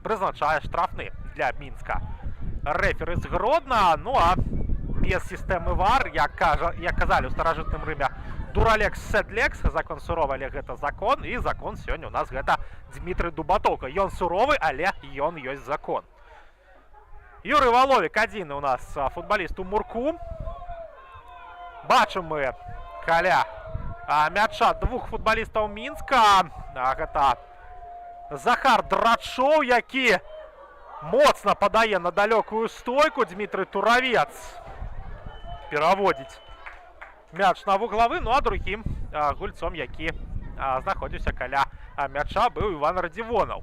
прызначае штрафны для Мінска рэферы з Гродна. Ну а без сістэмы ВАР, як казалі ў старажытным Рыме, dura lex sed lex, закон суровы, але гэта закон, і закон сёння у нас гэта Дмітрый Дубатоўка. Ён суровы, але ён ёсць закон. Юрый Валовік адзіны у нас футбаліст у мурку. Бачым мы каля мяча двух футбалістаў Мінска. Гэта Захар Драчоў, які моцна падае на далёкую стойку. Дмітрый Туравец пераводзіць мяч на вуглавы. Ну а другім гульцом, які знаходзіўся каля мяча, быў Іван Радзівонаў.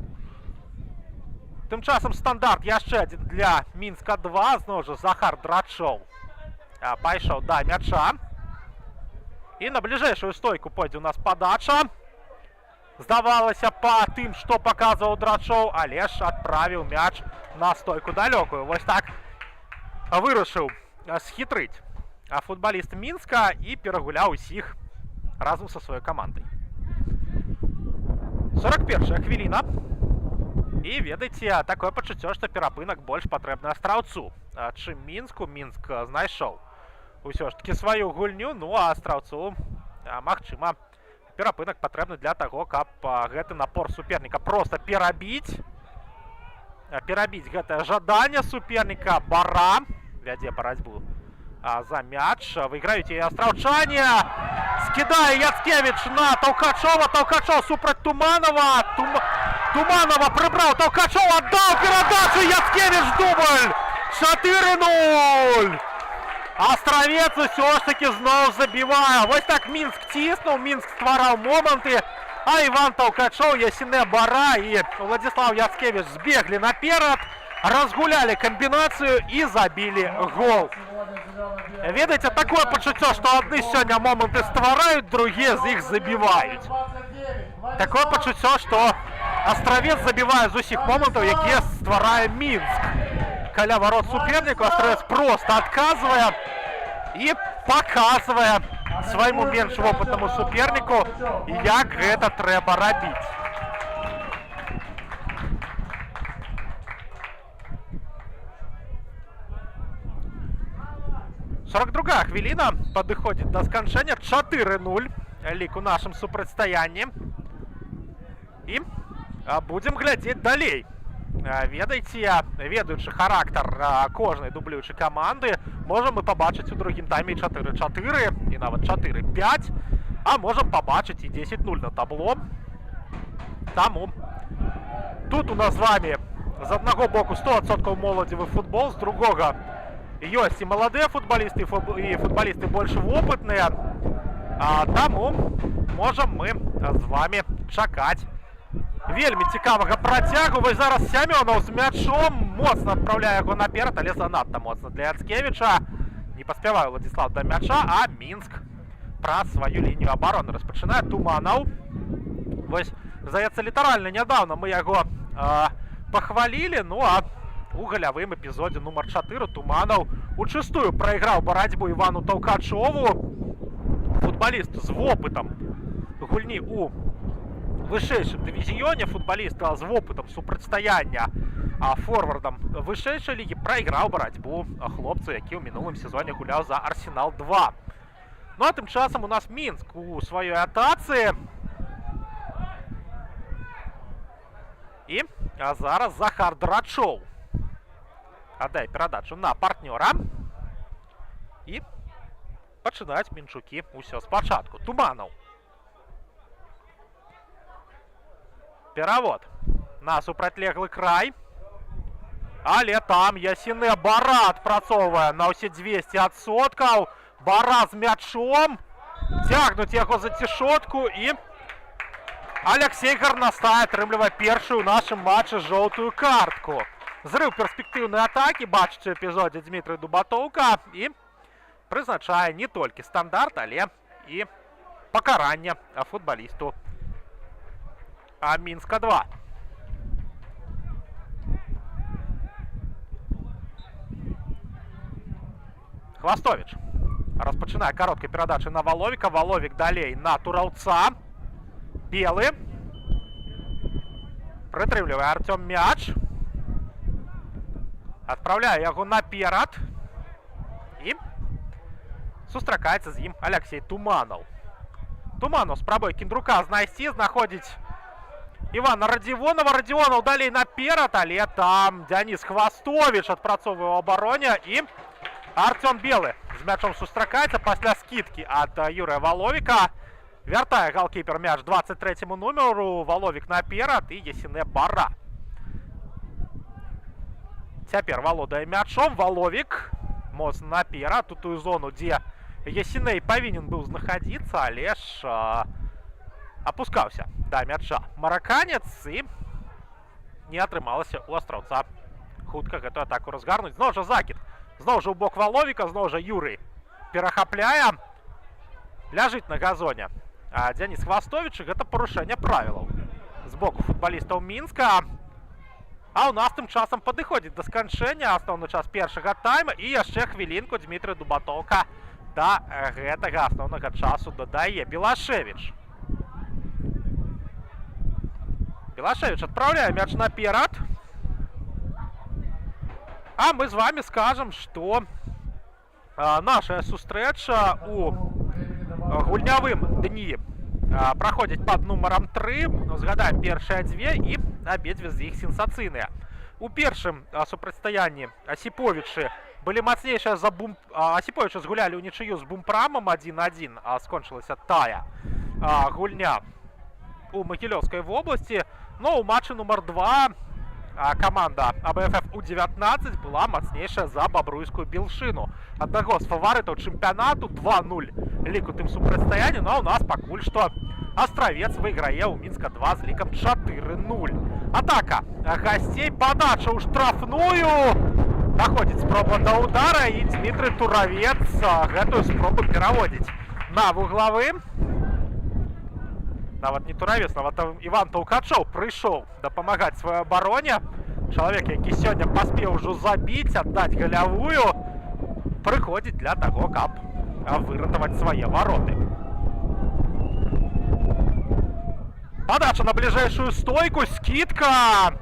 Тым часам стандарт яшчэ адзін для Мінска 2. Зноў жа Захар Драчоў пайшоў да мяча. І на бліжэйшую стойку пойдзе у нас падача. Здавалася, па тым, што паказваў Драчоў, але ж адправіў мяч на стойку далёкую. Вось так вырашыў схітрыць футбаліст Мінска і перагуляў усіх разам са сваёй камандай. 41 хвіліна. І ведаеце, такое пачуццё, што перапынак больш патрэбны Астраўцу, чым Мінску. Мінск знайшоў усё ж таки сваю гульню, ну а Астраўцу, магчыма, перапынак патрэбны для таго, каб гэты напор суперніка просто перабіць, перабіць гэтае жаданне суперніка. Бара вядзе барацьбу за мяч. Выйграюць і астраўчане. Скідае Яцкевіч на Таўкачова. Таўкачоў супраць Туманова. Туманова прыбраў Таўкачоў, аддаў перадачу. Яцкевіч, дубль! 4-0! Астравец усё ж таки зноў забівае. Вось так Мінск ціснуў, Мінск ствараў моманты, а Іван Таўкачоў, Ясіне Бара і Уладзіслаў Яцкевіч збеглі наперад, разгулялі камбінацыю і забілі гол. Ведаеце, такое пачуццё, што адны сёння моманты ствараюць, другія з іх забіваюць. Такое пачуццё, што Астравец забівае з усіх момантаў, якія стварае Мінск. Каля варот суперніку Астравец проста адказвае і паказвае свайму менш вопытнаму суперніку, як гэта трэба рабіць. 42 хвіліна падыходзіць да сканчэння. 4-0 лік у нашым супрацьстаянні. І будзем глядзець далей. Ведаеце, ведаючы характар кожнай дублюючай каманды, можам мы пабачыць у другім тайме 4-4 і нават 4-5, а можам пабачыць і 10-0 на табло. Таму тут у нас з вами з аднаго боку 100% моладзевы футбол, з другога ёсць і маладыя футбалісты, і футбалісты больш вопытныя. Таму можам мы з вами чакаць вельмі цікавага працягу. Вось зараз Сямёнаў з мячом моцна адпраўляе яго наперад, але занадта моцна для Яцкевіча. Не паспявае Уладзіслаў да мяча, а Мінск праз сваю лінію абароны распачынае. Туманаў. Вось, здаецца, літаральна нядаўна мы яго пахвалілі, ну а у галявым эпізодзе нумар 4 Туманаў учыстую прайграў барацьбу Івану Таўкачову. Футбаліст з вопытам гульні у вышэйшым дывізіёне, футбаліст з вопытам супрацьстаяння форвардам вышэйшай лігі прайграў барацьбу хлопцу, які ў мінулым сезоне гуляў за Арсенал 2. Ну а тым часам у нас Мінск у сваёй атацы. І зараз Захар Драчоў аддае перадачу на партнёра. І пачынаюць мінчукі ўсё спачатку. Туманаў. Перавод на супрацьлеглы край. Але там Ясіне Бара адпрацоўвае на ўсе 200%. Бара з мячом. Цягнуць яго за цішотку, і Алексей Гарнастай атрымлівае першую ў нашым матчы жоўтую картку. Зрыў перспектыўнай атакі бачыць у эпізодзе Дмітрый Дубатоўка і прызначае не толькі стандарт, але і пакаранне футбалісту Мінска 2. Хвастович распачынае кароткай перадачы на Валовіка. Валовік далей на Тураўца. Белы. Прытрымлівае Артём мяч. Адпраўляе яго наперад. І сустракаецца з ім Алексей Туманаў. Туманаў спрабуе Кіндрука знайсці, знаходзіць Івана Радзівонова. Радзівонаў далей наперад, але там Дзяніс Хвастович адпрацоўвае ў абароне, і Артём Белы з мячом сустракаецца пасля скідкі ад Юрыя Валовіка. Вяртае галкіпер мяч 23 нумару. Валовік наперад, і Ясіне Бара цяпер валодае мячом. Валовік моцна наперад у тую зону, дзе Ясіней павінен быў знаходзіцца, але ж апускаўся да мяча мараканец, і не атрымалася у Астраўца хутка гэту атаку разгарнуць. Зноў жа закід. Зноў жа ў бок Валовіка, зноў жа Юрый перахапляе. Ляжыць на газоне Дзяніс Хвастовіч, і гэта парушэнне правілаў з боку футбалістаў Мінска. А ў нас тым часам падыходзіць да сканчэння асноўны час першага тайма, і яшчэ хвілінку Дмітрый Дубатоўка да гэтага асноўнага часу дадае. Белашевіч. Белашевіч адпраўляе мяч наперад. А мы з вами скажам, што наша сустрэча у гульнявым дні праходзіць пад нумарам 3. Ну, згадаем першыя дзве, і абедзве з іх сенсацыйныя. У першым супрацьстаянні Асіповічы былі мацнейшыя за бум Асіповічы згулялі ў нічыю з Бумпрамам 1-1, а скончылася тая гульня у Магілёўскай вобласці. Но ў матчы нумар 2 каманда АБФФ У-19 была мацнейшая за бабруйскую Белшыну, аднаго з фаварытаў чэмпіянату. 2-0 лік у тым супрацьстаянні. Ну а у нас пакуль што Астравец выйграе ў Мінска 2 з лікам 4-0. Атака гасцей, падача ў штрафную. Даходзіць спроба да удара, і Дмітрый Туравец гэтую спробу пераводзіць на вуглавы. Нават не Туравец, нават там Іван Таўкачоў прыйшоў дапамагаць сваёй абароне. Чалавек, які сёння паспеў ужо забіць, аддаць галявую, прыходзіць для таго, каб выратаваць свае вароты. Падача на бліжэйшую стойку, скідка!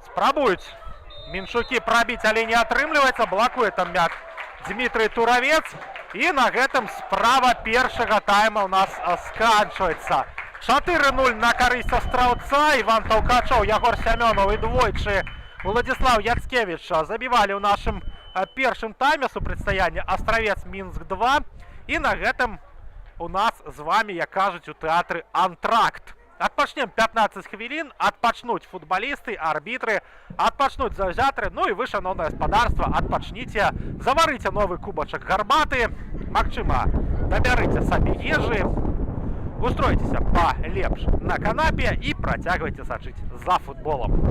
Спрабуюць мінчукі прабіць, але не атрымліваецца. Блакуе там мяч Дмітрый Туравец. І на гэтым справа першага тайма у нас сканчваецца. 4-0 на карысць Астраўца. Іван Таўкачоў, Ягор Сямёнаў і двойчы Уладзіслаў Яцкевіч забівалі ў нашым першым тайме супрацьстаяння Астравец Мінск 2. І на гэтым у нас з вами, як кажуць у тэатры, антракт. Адпачнем 15 хвілін, адпачнуць футбалісты, арбітры, адпачнуць заўзятары, ну і вы, шаноўнае спадарства, адпачніце, заварыце новы кубачак гарбаты, магчыма, набярыце сабе ежы, устройцеся палепш на канапе і працягвайце сачыць за футболам.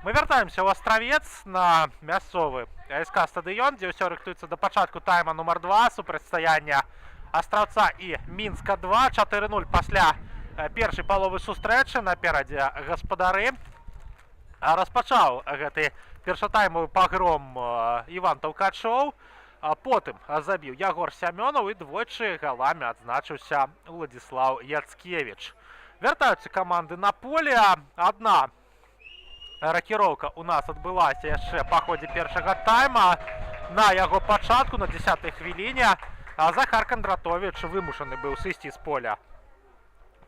Мы вяртаемся ў Астравец на мясцовы АСК стадыён, дзе ўсё рыхтуецца да пачатку тайма нумар 2 супрацьстаяння Астраўца і Мінска 2. 4-0 пасля першай паловы сустрэчы, наперадзе гаспадары. А распачаў гэты першатаймавы пагром Іван Таўкачоў, а потым забіў Ягор Сямёнаў, і двойчы галамі адзначыўся Уладзіслаў Яцкевіч. Вяртаюцца каманды на поле. Адна ракіроўка у нас адбылася яшчэ па ходзе першага тайма. На яго пачатку, на 10 хвіліне, Захар Кандратович вымушаны быў сысці з поля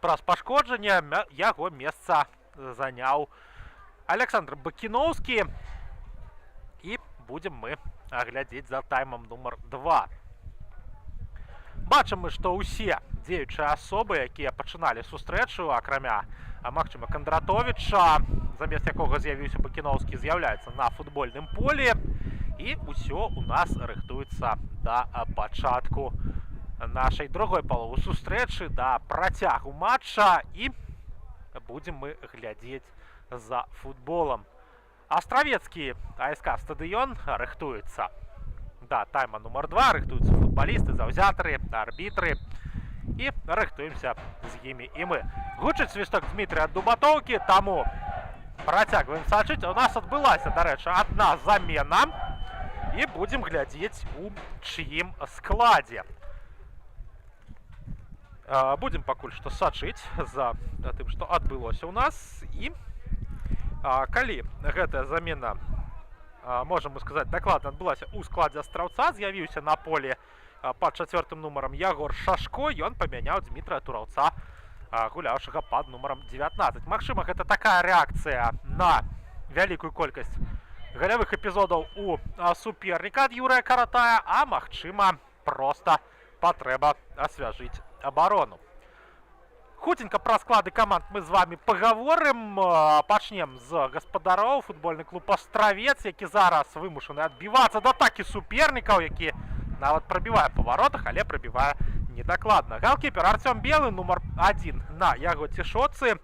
праз пашкоджанне. Яго месца заняў Аляксандр Бакіноўскі. І будзем мы глядзець за таймам нумар 2. Бачым мы, што ўсе дзеючыя асобы, якія пачыналі сустрэчу, акрамя, магчыма, Кандратовіча, замест якога з'явіўся Бакіноўскі, з'яўляецца на футбольным полі. І ўсё у нас рыхтуецца да пачатку нашай другой паловы сустрэчы, да працягу матча, і будзем мы глядзець за футболам. Астравецкі АСК стадыён рыхтуецца да тайма нумар 2, рыхтуюцца футбалісты, заўзятары, арбітры, і рыхтуемся з імі і мы. Гучыць свісток Дмітрыя Дубатоўкі, таму працягваем сачыць. У нас адбылася, дарэчы, адна замена, і будзем глядзець, у чыім складзе. Будзем пакуль што сачыць за тым, што адбылося ў нас, і калі гэтая замена, можам мы сказаць дакладна, адбылася ў складзе Астраўца: з'явіўся на поле пад чацвёртым нумарам Ягор Шашко, ён памяняў Дмітрыя Тураўца, гуляўшага пад нумарам 19. Магчыма, гэта такая рэакцыя на вялікую колькасць галявых эпізодаў у суперніка ад Юрыя Каратая, а магчыма, проста патрэба асвяжыць абарону. Хуценька пра склады каманд мы з вами пагаворым. Пачнем з гаспадароў. Футбольны клуб Астравец, які зараз вымушаны адбівацца ад атакі супернікаў, які нават прабівае па варотах, але прабівае недакладна. Галкіпер Арцём Белы, нумар 1 на яго цішоцы.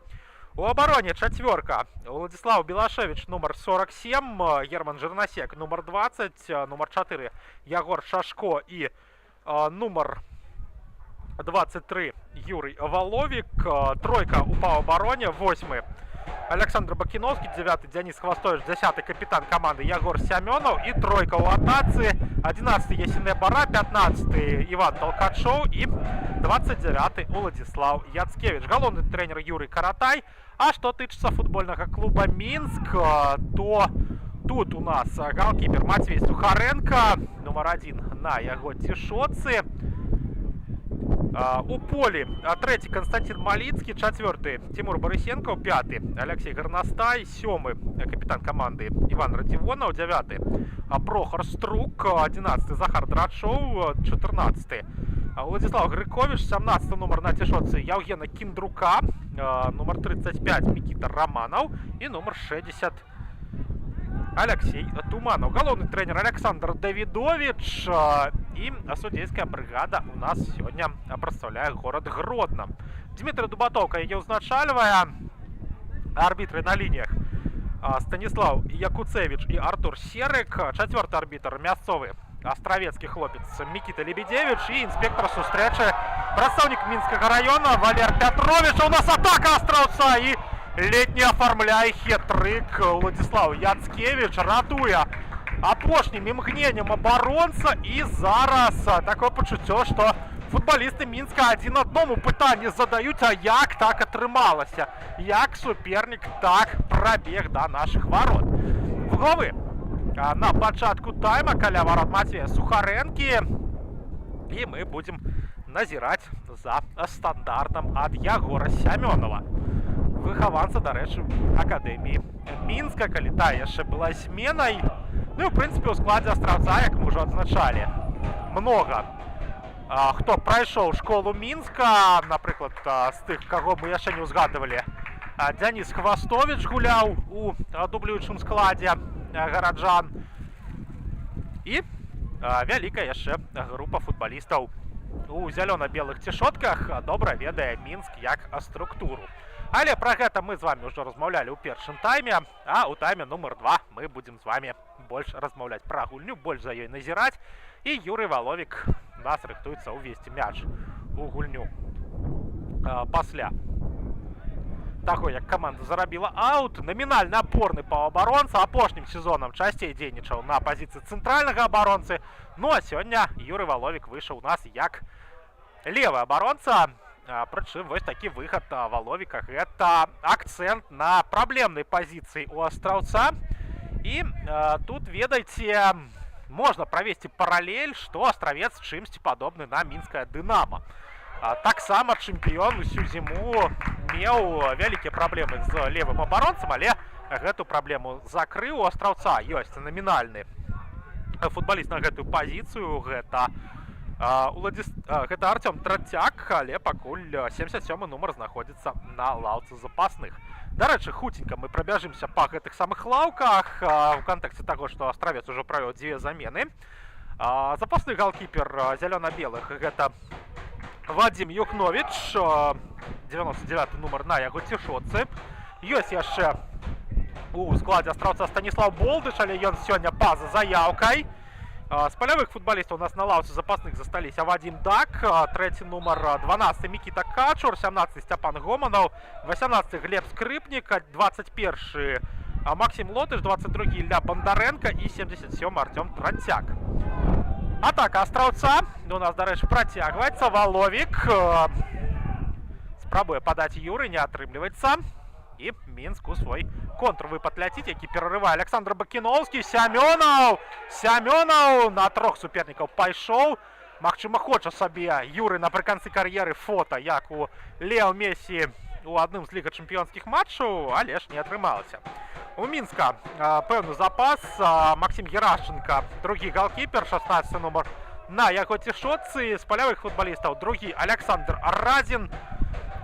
У абароне чацвёрка: Уладзіслаў Белашевич, нумар 47, Герман Жырнасек, нумар 20, нумар 4 Ягор Шашко і нумар 23 Юрый Валовік. Тройка у паўабароне: 8 Аляксандр Бакіноўскі, 9 Дзяніс Хвастовіч, 10 капітан каманды Ягор Сямёнаў, і тройка ў атацы: 11 Ясіне Бара, 15 Іван Толкачоў і 29 Уладзіслаў Яцкевіч. Галоўны трэнер Юрый Каратай. А што тычыцца футбольнага клуба Мінск, то тут у нас галкіпер Мацвей Сухарэнка, нумар 1 на яго цішоцы. У полі трэці Канстанцін Маліцкі, чацвёрты Цімур Барысенкаў, пяты Аляксей Гарнастай, сёмы капітан каманды Іван Радзівонаў, дзявяты Прохар Струк, 11 Захар Драчоў, 14 Уладзіслаў Грыковіч, 17 нумар на цішоцы Яўгена Кіндрука, нумар 35 Мікіта Раманаў і нумар 60 Аляксей Туманаў. Галоўны трэнер Аляксандр Давідовіч, і судзейская брыгада у нас сёння прадстаўляе горад Гродна. Дзмітрый Дубатоўка яе ўзначальвае. Арбітры на лініях Станіслаў Якуцевіч і Артур Серык. Чацвёрты арбітр — мясцовы астравецкі хлопец Мікіта Лебедзевіч, і інспектор сустрэчы — прадстаўнік Мінскага района Валер Пятровіч. У нас атака Астраўца, і ледь не афармляе хет-трык Уладзіслаў Яцкевіч, ратуе апошнім імгненнем абаронца. І зараз такое пачуццё, што футбалісты Мінска адзін адному пытанне задаюць: а як так атрымалася, як супернік так прабег да нашых варот? Вуглавы на пачатку тайма каля варот Мацвея Сухарэнкі, і мы будзем назіраць за стандартам ад Ягора Сямёнова, выхаванца, дарэчы, акадэміі Мінска, калі тая яшчэ была зменай. Ну і, в прынцыпе, у складзе Астраўца, як мы ўжо адзначалі, многа хто прайшоў школу Мінска. Напрыклад, з тых, каго мы яшчэ не ўзгадывалі, Дзяніс Хвастовіч гуляў у дублюючым складзе гараджан, і вялікая яшчэ група футбалістаў у зялёна-белых цішотках добра ведае Мінск як структуру. Але пра гэта мы з вами ўжо размаўлялі ў першым тайме, а ў тайме нумар 2 мы будзем з вами больш размаўляць пра гульню, больш за ёй назіраць. І Юрый Валовік нас рыхтуецца ўвесці мяч у гульню пасля таго, як каманда зарабіла аут. Намінальны апорны паўабаронца, апошнім сезонам часцей дзейнічаў на пазіцыі цэнтральнага абаронцы. Ну а сёння Юрый Валовік выйшаў у нас як левы абаронца. Прычым вось такі выхад Валовіка — гэта акцэнт на праблемнай пазіцыі у Астраўца. І тут, ведаеце, можна правесці паралель, што Астравец чымсьці падобны на мінскае Дынама. Таксама чэмпіён усю зіму меў вялікія праблемы з левым абаронцам, але гэту праблему закрыў. У Астраўца ёсць намінальны футбаліст на гэтую пазіцыю, гэта Артём Трацяк, але пакуль 77 нумар знаходзіцца на лаўцы запасных. Дарэчы, хуценька мы прабяжымся па гэтых самых лаўках у кантэксце таго, што Астравец ужо правёў дзве замены. Запасны галкіпер зялёна-белых — гэта Вадзім Юхнович, 99 нумар на яго цішотцы. Ёсць яшчэ у складзе Астраўца Станіслаў Болдыш, але ён сёння па-за заяўкай. З палявых футбалістаў у нас на лаўцы запасных засталіся Вадзім Дак, трэці нумар, 12 Мікіта Качур, 17 Сцяпан Гоманаў, 18 Глеб Скрыпнік, 21 Максім Лотыш, 22 Ілля Бондаренко і 77 Артём Трацяк. Атака Астраўца у нас, дарэчы, працягваецца. Валовік спрабуе падаць Юры, не атрымліваецца. І Мінск у свой контрвыпад ляціць, які перарывае Александр Бакіноўскі. Сямёнаў! Сямёнаў на трох супернікаў пайшоў. Магчыма, хоча сабе Юры напрыканцы кар'еры фота, як у Лео Месі у адным з ліга чэмпіёнскіх матчаў, але ж не атрымалася. У Мінска пэўны запас. Максім Герашченко, другі галкіпер, 16 нумар на яго цішотцы. З палявых футбалістаў другі Александр Радзін,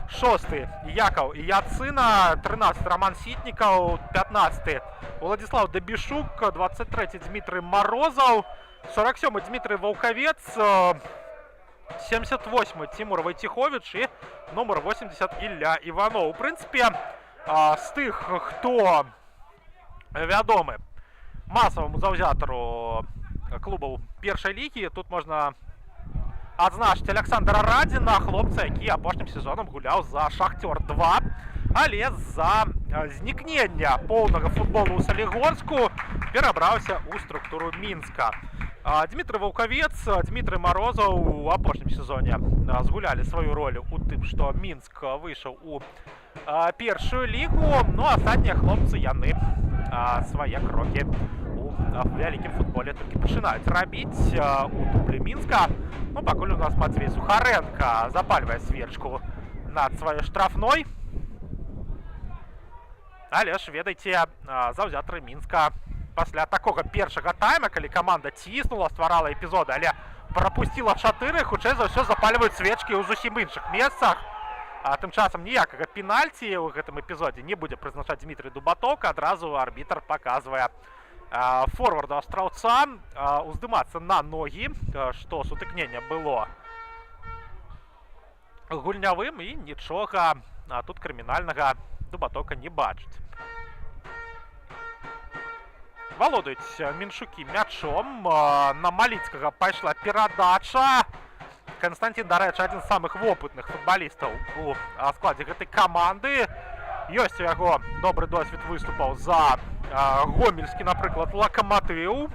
шосты Якаў Яцына, 13 Роман Сітнікаў, 15 Уладзіслаў Дабішук, 23 Дмітрый Марозаў, 47 Дмітрый Ваўкавец, 78 Тимур Вайціхович і номер 80 Ілля Іванов. У прынцыпе, з тых, хто вядомы масаваму заўзятару клубаў першай лігі, тут можна адзначыць Александра Радзіна, хлопца, які апошнім сезонам гуляў за Шахцёр 2, але з-за знікнення поўнага футболу ў Салігорску перабраўся ў структуру Мінска. Дмітрый Ваўкавец, Дмітрый Марозаў у апошнім сезоне згулялі сваю ролю у тым, што Мінск выйшаў у першую лігу. Ну, астатнія хлопцы, яны свае крокі у вялікім футболе толькі пачынаюць рабіць у дублі Мінска. Ну, пакуль у нас Матвей Сухаренко запальвае свечку над сваёй штрафной. Але ж, ведаеце, заўзятары Мінска пасля такога першага тайма, калі каманда ціснула, стварала эпізоды, але прапусціла чатыры, хутчэй за ўсё запальваюць свечкі ў зусім іншых месцах. А тым часам ніякага пенальці ў гэтым эпізодзе не будзе прызначаць Дмітрый Дубаток. Адразу арбітр паказвае форварду Астраўца уздымацца на ногі, што сутыкненне было гульнявым, і нічога тут крымінальнага Дубатока не бачыць. Валодаюць меншукі мячом. На Маліцкага пайшла перадача. Канстанцін, дарэчы, адзін з самых вопытных футбалістаў у складзе гэтай каманды. Ёсць у яго добры досвед выступаў за гомельскі, напрыклад, Лакаматыў.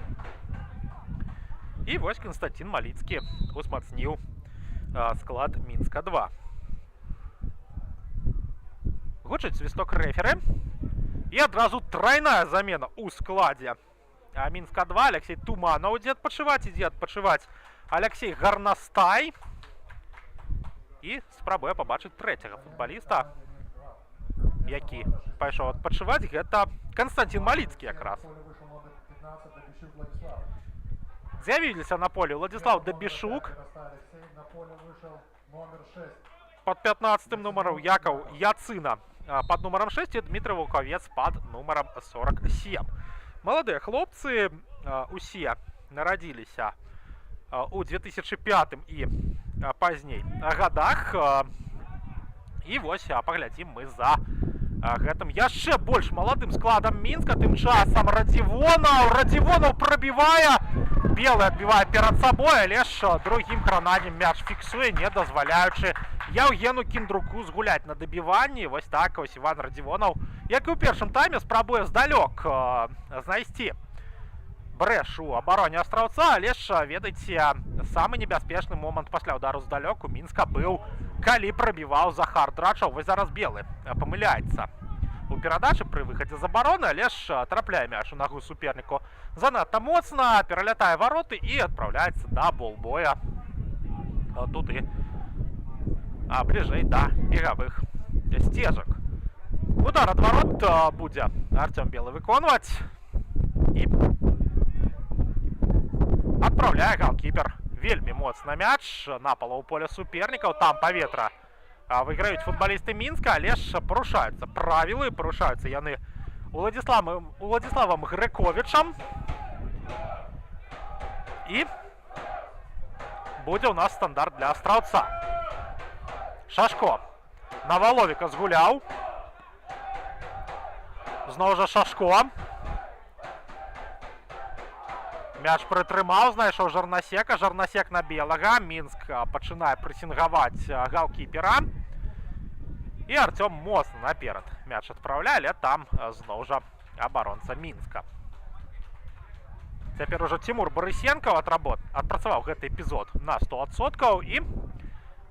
І вось Канстанцін Маліцкі узмацніў склад Мінска 2. Гучыць свісток рэферы. І адразу трайная замена ў складзе Мінска 2. Алексей Туманаў ідзе адпачываць, ідзе адпачываць Алексей Гарнастай. І спрабуе пабачыць трэцяга футбаліста, які пайшоў адпачываць, гэта Канстанцін Маліцкі якраз. На поле вышел номер 15 Добищук Владислав. З'явіліся на поле Уладзіслаў Дабішук Алексей, на поле вышел номер 6. под 15 нумаром, Якаў Яцына под нумаром 6 і Дмітрый Ваўкавец под нумаром 47. Маладыя хлопцы, усе нарадзіліся у 2005 і пазней гадах. І вось паглядзім мы за гэтым яшчэ больш маладым складам Мінска. Тым часам Радзівонаў, Радзівонаў прабівае, Белы адбівае перад сабой, але ж другім крананнем мяч фіксуе, не дазваляючы Яўгену Кіндруку згуляць на дабіванні. Вось так вось Іван Радзівонаў, як і ў першым тайме, спрабуе здалёк знайсці брэш у абароне Астраўца, але ж, ведаеце, самы небяспечны момант пасля ўдару здалёк у Мінска быў, калі прабіваў Захар Драчоў. Вось зараз Белы памыляецца у перадачы пры выхадзе з абароны, але ж трапляе мяч у нагу суперніку занадта моцна, пералятае вароты і адпраўляецца да болбоя туды, бліжэй да бегавых сцежак. Удар ад варот будзе Артём Белы выконваць, і адпраўляе галкіпер вельмі моцна мяч на палову поля супернікаў. Там паветра выйграюць футбалісты Мінска, але ж парушаюцца правілы, парушаюцца яны Уладзіславам Грэковічам. І будзе ў нас стандарт для Астраўца. Шашко на Валовіка згуляў. Зноў жа Шашко. Мяч прытрымаў, знайшоў Жарнасека. Жарнасек на Белага. Мінск пачынае прэсінгаваць галкіпера. І Артём моцна наперад мяч адпраўляе, але там зноў жа абаронца Мінска. Цяпер ужо Тимур Барысенкаў адпрацаваў гэты эпізод на 100%, і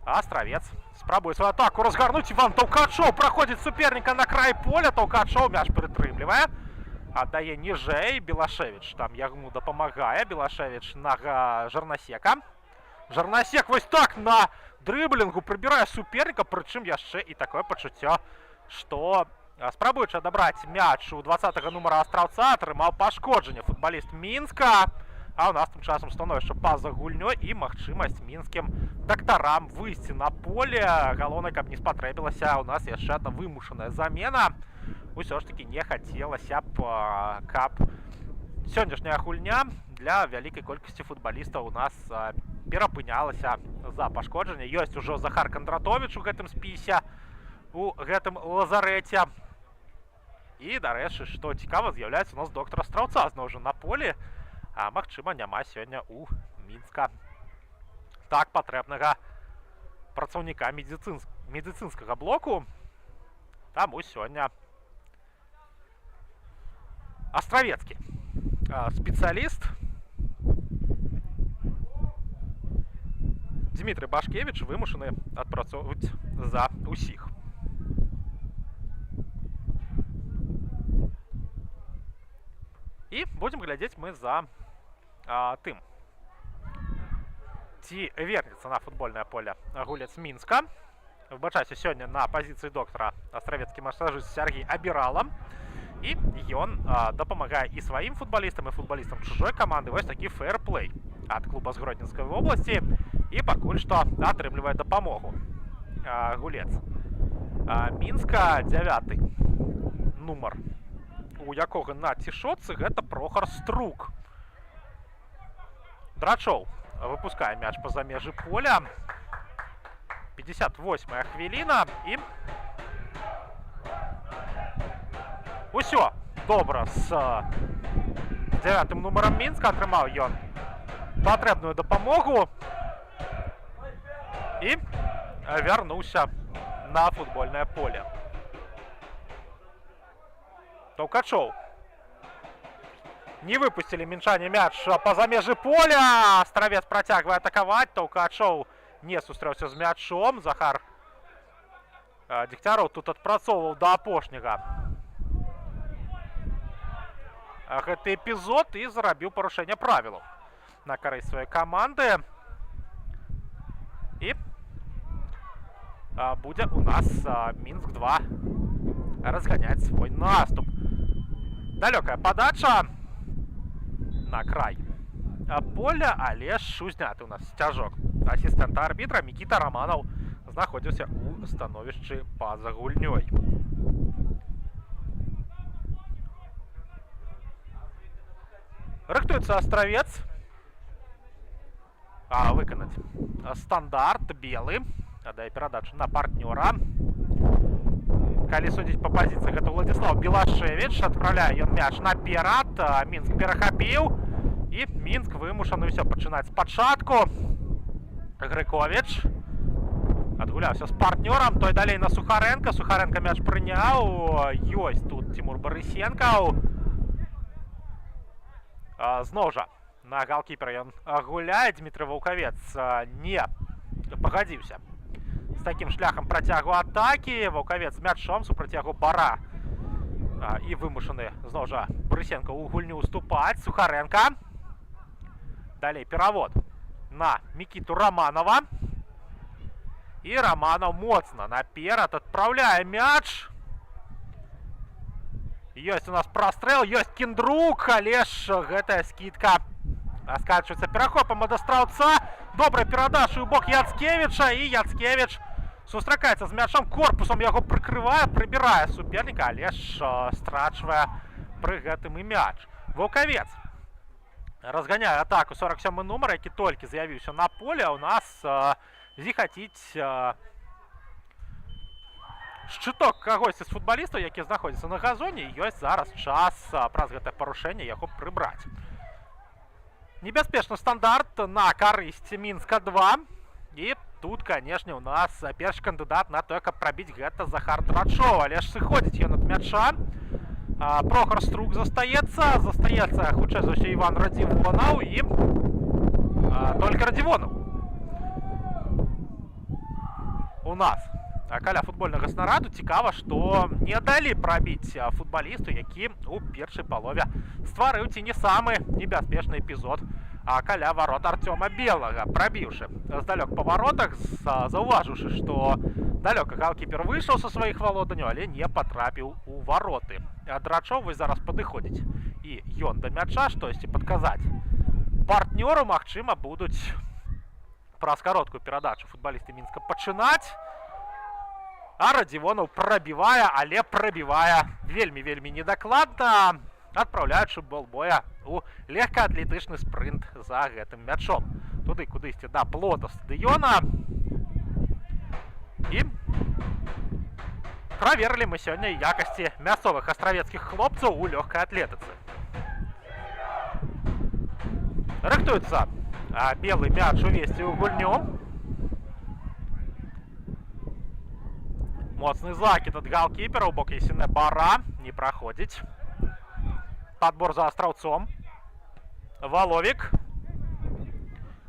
Астравец спрабуе сваю атаку разгарнуць. Іван Таўкачоў праходзіць суперніка на край поля. Таўкачоў мяч прытрымлівае. Аддае ніжэй. Белашевіч там яму дапамагае. Белашевіч на Жарнасека. Жарнасек вось так на дрыблінгу прыбірае суперніка, прычым яшчэ і такое пачуццё, што, спрабуючы адабраць мяч у 20 нумара Астраўца, атрымаў пашкоджанне футбаліст Мінска. А ў нас тым часам становішча па-за гульнёй і магчымасць мінскім дактарам выйсці на поле. Галоўнае, каб не спатрэбілася ў нас яшчэ адна вымушаная замена. Усё ж такі не хацелася б, каб сённяшняя гульня для вялікай колькасці футбалістаў у нас перапынялася за пашкоджанне. Ёсць ужо Захар Кандратовіч у гэтым спісе, у гэтым лазарэце. І, дарэчы, што цікава, з'яўляецца у нас доктар Астраўца зноў жа на полі. А магчыма, няма сёння у Мінска так патрэбнага працаўніка медыцынскага блоку. Таму сёння астравецкі спецыяліст Дмітрый Башкевіч вымушаны адпрацоўваць за ўсіх. І будзем глядзець мы за тым, ці вернецца на футбольнае поле гулец Мінска. Выбачайце, сёння на пазіцыі доктара астравецкі масажыст Сергій Абірала. І ён дапамагае і сваім футбалістам, і футбалістам чужой каманды. Вось такі фэрплей ад клуба з Гродненскай вобласці. І пакуль што атрымлівае дапамогу гулец Мінска, 9 нумар у якога на цішоцы, гэта Прохар Струк. Драчоў выпускае мяч па-за межы поля. 58 хвіліна, і усё добра з 9 нумарам Мінска, атрымаў ён патрэбную дапамогу і вярнуўся на футбольнае поле. Таўкачоў. Не выпусцілі мінчане мяч па-за межы поля. Астравец працягвае атакаваць. Таўкачоў не сустрэўся з мячом. Захар Дегтяроў тут адпрацоўваў да апошняга гэты эпізод і зарабіў парушэнне правілаў на карысць сваёй каманды. І будзе у нас Мінск 2 разганяць свой наступ. Далёкая падача на край поля, але ж узняты у нас сцяжок асістэнта арбітра. Мікіта Раманаў знаходзіўся ў становішчы па-за гульнёй. Рыхтуецца Астравец выканаць стандарт. Белы аддае перадачу на партнёра. Калі судзіць па пазіцыі, гэта Уладзіслаў Белашевіч. Адпраўляе ён мяч наперад. Мінск перахапіў. І Мінск вымушаны ўсё пачынаць спачатку. Грыковіч адгуляўся з партнёрам, той далей на Сухарэнка. Сухарэнка мяч прыняў. Ёсць тут Цімур Барысенкаў. Зноў жа на галкіпера ён гуляе. Дмітрый Ваўкавец не пагадзіўся з такім шляхам працягу атакі. Ваўкавец з мячом, супраць яго Бара. І вымушаны зноў жа Барысенка ў гульню уступаць. Сухарэнка. Далей перавод на Мікіту Раманова. І Раманаў моцна наперад адпраўляе мяч. Ёсць у нас прастрэл, ёсць Кіндрук, але ж гэтая скідка скачваецца перахопам ад Астраўца. Добрая перадача ў бок Яцкевіча, і Яцкевіч сустракаецца з мячом, корпусам яго прыкрывае, прыбірае суперніка, але ж страчвае пры гэтым і мяч. Ваўкавец разганяе атаку, 47 нумар, які толькі з'явіўся на поле, а у нас зіхаціць шчыток кагосьці з футбалістаў, які знаходзіцца на газоне, і ёсць зараз час праз гэтае парушэнне яго прыбраць. Небяспечны стандарт на карысць Мінска 2. І тут, канешне, у нас першы кандыдат на тое, каб прабіць, гэта Захар Драчоў, але ж сыходзіць ён ад мяча. Прохар Струк застаецца, застаецца, хутчэй за ўсё, Іван Радзівонаў і толькі Радзівонаў у нас каля футбольнага снараду. Цікава, што не далі прабіць футбалісту, які ў першай палове стварыў ці не самы небяспечны эпізод каля варот Арцёма Белага, прабіўшы здалёк па варотах, заўважыўшы, што далёка галкіпер выйшаў са сваіх валоданняў, але не патрапіў у вароты. Драчоў вось зараз падыходзіць і ён да мяча, штосьці падказаць партнёру. Магчыма, будуць праз кароткую перадачу футбалісты Мінска пачынаць. А Радзівонаў прабівае, але прабівае вельмі, вельмі недакладна, адпраўляючы болбоя у легкаатлетычны спрынт за гэтым мячом. Туды кудысьці да плота стадыёна. І праверылі мы сёння якасці мясцовых астравецкіх хлопцаў у лёгкай атлетыцы. Рыхтуецца белы мяч увесці ў гульню. Моцны закід ад галкіпера ў бок Есіне Бара не праходзіць. Падбор за Астраўцом. Валовік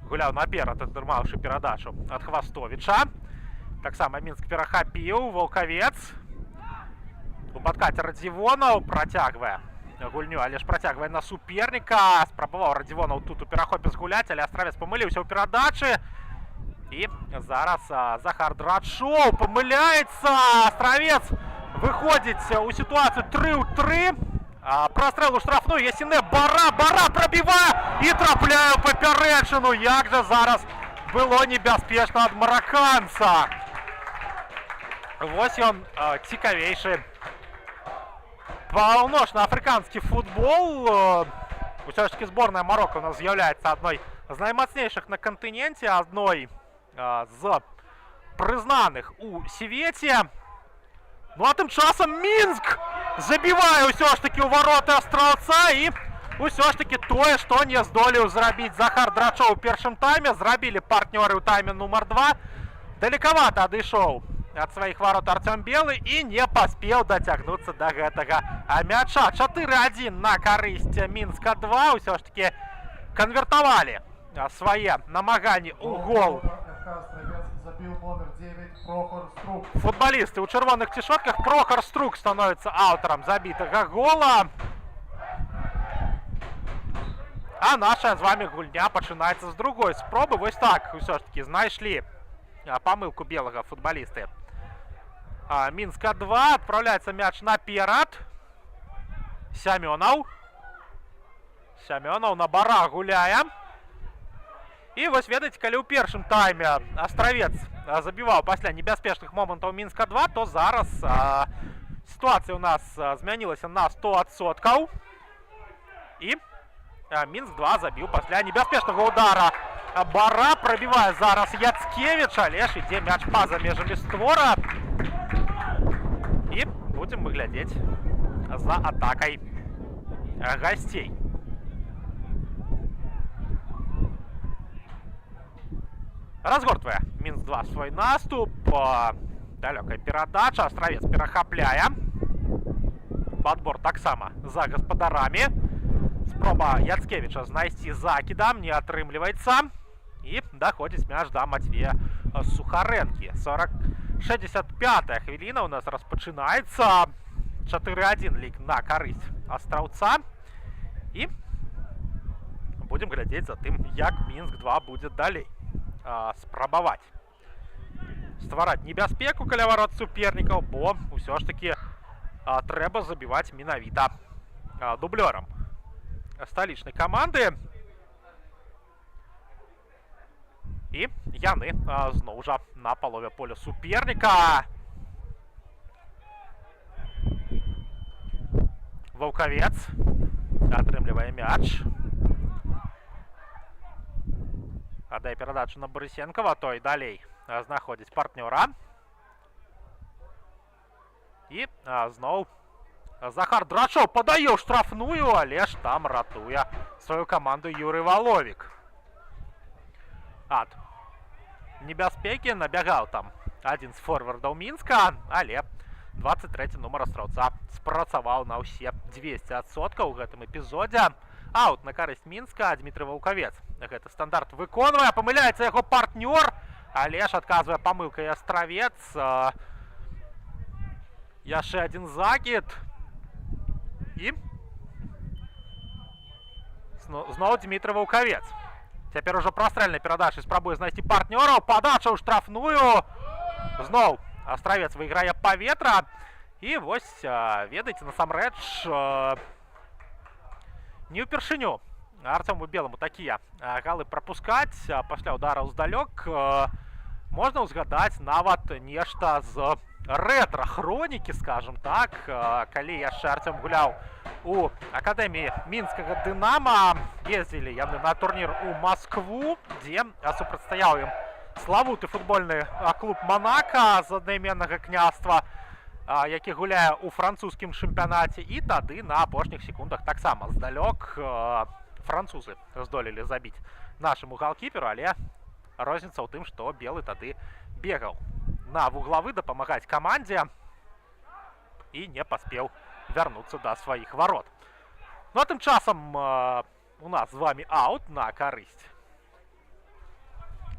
гуляў наперад, атрымаўшы перадачу ад Хвастовіча. Таксама Мінск перахапіў. Ваўкавец. У падкаце Радзівонаў, працягвае гульню, але ж працягвае на суперніка. Спрабаваў Радзівонаў тут у перахопе згуляць, але Астравец памыліўся ў перадачы. І зараз Захар Драчоў памыляецца. Астравец выходзіць у сітуацыю 3 ў 3. Прастрэл у штрафную. Ясіне Бара, Бара прабівае і трапляе ў папярэчыну. Як жа зараз было небяспечна ад мараканца. Вось ён, цікавейшы паўночна-афрыканскі футбол. Усё ж таки зборная Марока у нас з'яўляецца адной з наймацнейшых на кантыненце, адной з прызнаных у свеце. Ну а тым часам Мінск забівае ўсё ж таки ў вароты Астраўца, і ўсё ж таки тое, што не здолеў зрабіць Захар Драчоў у першым тайме, зрабілі партнёры ў тайме нумар 2. Далекавата адышоў ад сваіх варот Арцём Белы і не паспеў дацягнуцца да гэтага мяча. 4-1 на карысць Мінска 2. Ўсё ж таки канвертавалі свае намаганні ў гол ФК «Островец» забил номер 9 Прохор Струк. футбалісты ў чырвоных цішотках. Прохар Струк становіцца аўтарам забітага гола. А наша з вами гульня пачынаецца з другой спробы. Вось так усё ж таки знайшлі памылку Белага футбалісты Мінска 2. Адпраўляецца мяч наперад. Сямёнаў. Сямёнаў на Бара гуляе. І вось ведаеце, калі ў першым тайме Астравец забіваў пасля небяспечных момантаў Мінска 2, то зараз сітуацыя у нас змянілася на 100%. І Мінск 2 забіў пасля небяспечнага удара Бара. Прабівае зараз Яцкевіч, але ж ідзе мяч па-за межамі створа. І Будзем мы глядзець за атакай гасцей. Разгортвае Мінск 2 свой наступ. Далёкая перадача. Астравец перахапляе. Падбор таксама за гаспадарамі. Спроба Яцкевіча знайсці закідам не атрымліваецца. І даходзіць мяч да Мацвея Сухарэнкі. 65 хвіліна у нас распачынаецца. 4-1 лік на карысць Астраўца. І будзем глядзець за тым, як Мінск 2 будзе далей спрабаваць ствараць небяспеку каля варот супернікаў, бо ўсё ж такі трэба забіваць менавіта дублёрам сталічнай каманды. І яны зноў жа на палове поля суперніка. Ваўкавец атрымлівае мяч. Аддае перадачу на Барысенкова, той далей знаходзіць партнёра. І зноў Захар Драчоў падае ў штрафную, але ж там ратуе сваю каманду Юрый Валовік. Ад небяспекі набягаў там адзін з форвардаў Мінска, але 23 нумар Астраўца спрацаваў на ўсе 200% у гэтым эпізодзе. Аут на карысць Мінска. Дмітрый Ваўкавец гэты стандарт выконвае, памыляецца яго партнёр, але ж адказвае памылкай Астравец. Яшчэ адзін закід. І зноў Дмітрый Ваўкавец. Цяпер ужо прастрэльнай перадачай спрабуе знайсці партнёраў. Падача ў штрафную. Зноў Астравец выйграе паветра. І вось, ведаеце, насамрэч, не ўпершыню Арцёму Беламу такія галы прапускаць пасля удараў здалёк. Можна ўзгадаць нават нешта з рэтра-хронікі, скажем так, калі яшчэ Арцём гуляў у акадэміі мінскага «Дынама», ездзілі яны на турнір у Маскву, дзе супрацьстаяў ім славуты футбольны клуб «Манака» з аднайменнага княства, які гуляе ў французскім чэмпіянаце, і тады на апошніх секундах таксама здалёк французы здолелі забіць нашаму галкіперу, але розніца ў тым, што Белы тады бегаў на вуглавы дапамагаць камандзе і не паспеў вярнуцца да сваіх варот. Ну а тым часам у нас з вами аут на карысць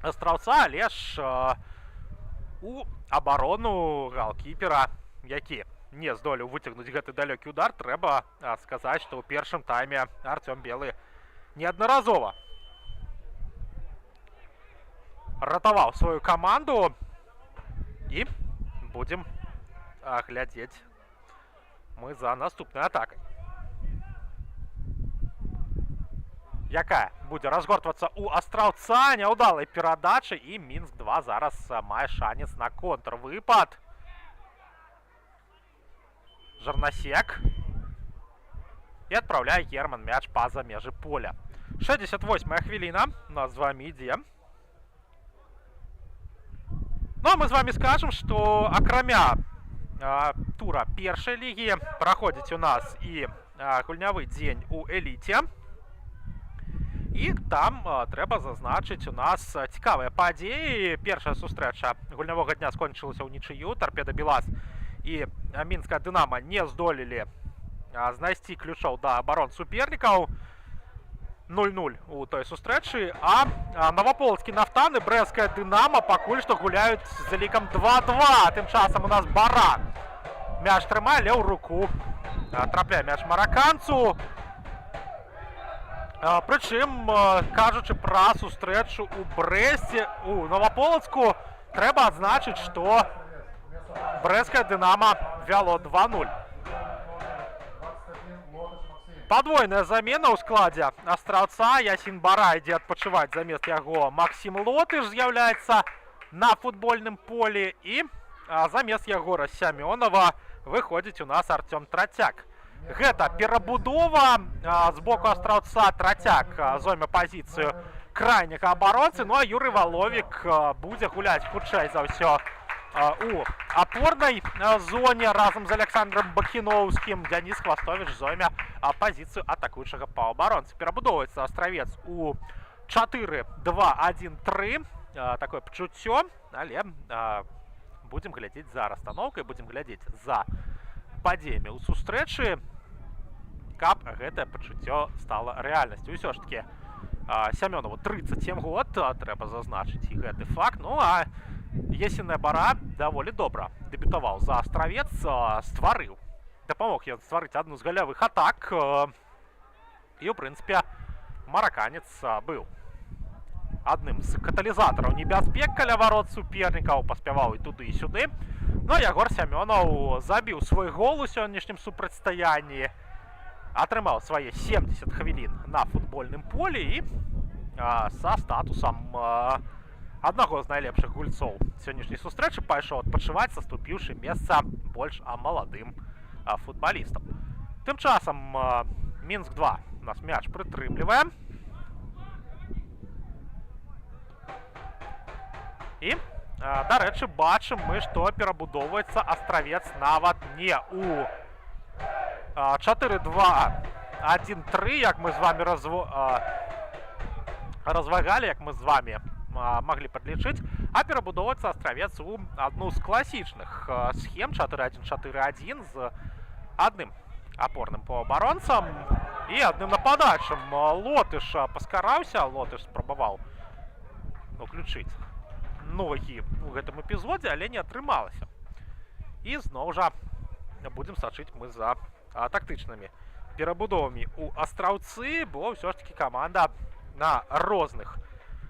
Астраўца, але ж у абарону галкіпера, які не здолеў выцягнуць гэты далёкі удар, трэба сказаць, што ў першым тайме Арцём Белы неаднаразова ратаваў сваю каманду. І будзем глядзець мы за наступнай атакай, якая будзе разгортвацца ў Астраўца. Няўдалай перадачы, і Мінск 2 зараз мае шанец на контрвыпад. Жарнасек, і адпраўляе Герман мяч па-за межы поля. 68 хвіліна у нас з вами ідзе. Ну а мы з вами скажем, што акрамя тура першай лігі праходзіць у нас і гульнявы дзень у эліце. І там трэба зазначыць, у нас цікавыя падзеі. Першая сустрэча гульнявога дня скончылася ў нічыю. Тарпеда Белаз і мінская Дынама не здолелі знайсці ключоў да абарон супернікаў. 0-0 у той сустрэчы, а наваполацкі Нафтан і брэсцкая Дынама пакуль што гуляюць з лікам 2-2. Тым часам у нас Бара мяч трымае, але ў руку трапляе мяч мараканцу. Прычым, кажучы пра сустрэчу ў Брэсце, у Наваполацку, трэба адзначыць, што брэсцкая Дынама вяло 2-0. Падвойная замена ў складзе Астраўца. Ясін Бара ідзе адпачываць, замест яго Максім Лотыш з'яўляецца на футбольным полі, і замест Ягора Сямёнова выходзіць у нас Арцём Трацяк. Гэта перабудова з боку Астраўца. Трацяк зойме пазіцыю крайняга абаронцы, ну а Юры Валовік будзе гуляць, хутчэй за ўсё, У апорнай зоне разам з Александром Бакіноўскім Дзяніс Хвастович зойме пазіцыю атакуючага паўабаронцы. Перабудоўваецца Астравец у 4-2-1-3. Такое пачуццё, але будзем глядзець за расстаноўкай, будзем глядзець за падзеямі ў сустрэчы, каб гэтае пачуццё стала рэальнасцю. Усё ж такі Сямёнаву 37 год, трэба зазначыць і гэты факт. Ну а Есеная Бара даволі добра дэбютаваў за Астравец, стварыў, дапамог ён стварыць адну з галявых атак. І, ў прынцыпе, мараканец быў адным з каталізатараў небяспек каля варот супернікаў, паспяваў і туды, і сюды. Ну а Ягор Сямёнаў забіў свой гол у сённяшнім супрацьстаянні, атрымаў свае 70 хвілін на футбольным полі і са статусам аднаго з найлепшых гульцоў сённяшняй сустрэчы пайшоў адпачываць, саступіўшы месца больш маладым футбалістам. Тым часам Мінск 2 у нас мяч прытрымлівае. І, дарэчы, бачым мы, што перабудоўваецца Астравец нават не ў 4-2-1-3, як мы з вами развагалі, як мы з вами маглі падлічыць, а перабудоўваецца Астравец у адну з класічных схем 4-1-4-1 з адным апорным паўабаронцам і адным нападаючым. Лотыш паскараўся, Лотыш спрабаваў уключыць ногі ў гэтым эпізодзе, але не атрымалася. І зноў жа будзем сачыць мы за тактычнымі перабудовамі ў Астраўцы, бо ўсё ж такі каманда на розных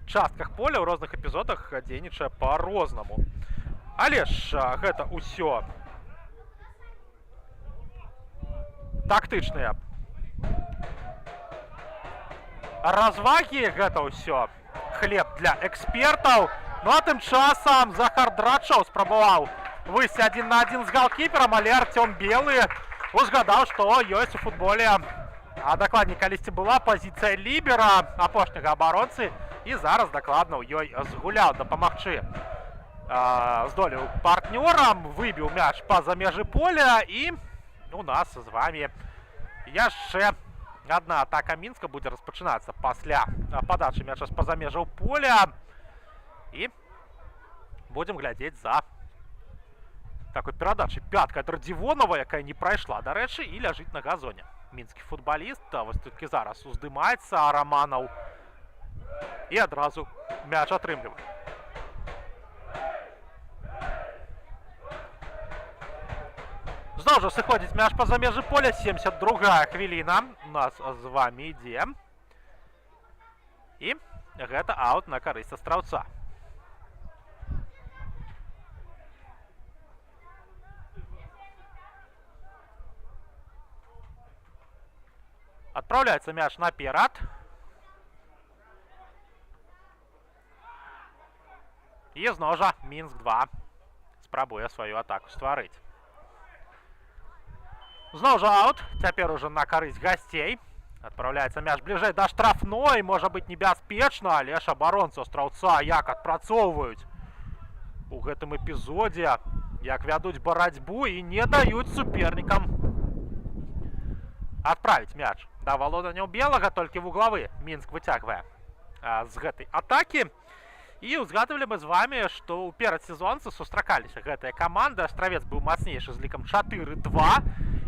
частках поля, ў розных эпізодах дзейнічае па-рознаму. Але ж гэта ўсё тактычныя развагі, гэта ўсё хлеб для экспертаў. Ну а тым часам Захар Драчоў спрабаваў выйсці адзін на адзін з галкіперам, але Арцём Белы узгадаў, што ёсць у футболе, а дакладней, калісьці была пазіцыя лібера, апошняга абаронцы, і зараз дакладна ў ёй згуляў, дапамагчы здолеў партнёрам, выбіў мяч па-за межы поля, і у нас з вами яшчэ адна атака Мінска будзе распачынацца пасля падачы мяча з-па-за межаў поля. І будзем глядзець за такой перадачай пяткай ад Радзівонова, якая не прайшла, дарэчы, і ляжыць на газоне мінскі футбаліст. Вось толькі зараз уздымаецца Раманаў і адразу мяч атрымлівае. Зноў жа сыходзіць мяч па-за межы поля. 72 хвіліна у нас з вами ідзе. І гэта аут на карысць Астраўца. Адпраўляецца мяч наперад. І зноў жа Мінск 2 спрабуе сваю атаку стварыць. Зноў жа аут, цяпер ужо на карысць гасцей. Адпраўляецца мяч бліжэй да штрафной, можа быць небяспечна, але ж абаронцы Астраўца як адпрацоўваюць у гэтым эпізодзе, як вядуць барацьбу і не даюць супернікам адправіць мяч да валоданняў белага, толькі вуглавы Мінск выцягвае з гэтай атакі. І ўзгадывалі мы з вами, што ў перадсезонцы сустракаліся гэтыя каманды. Астравец быў мацнейшы з лікам 4-2.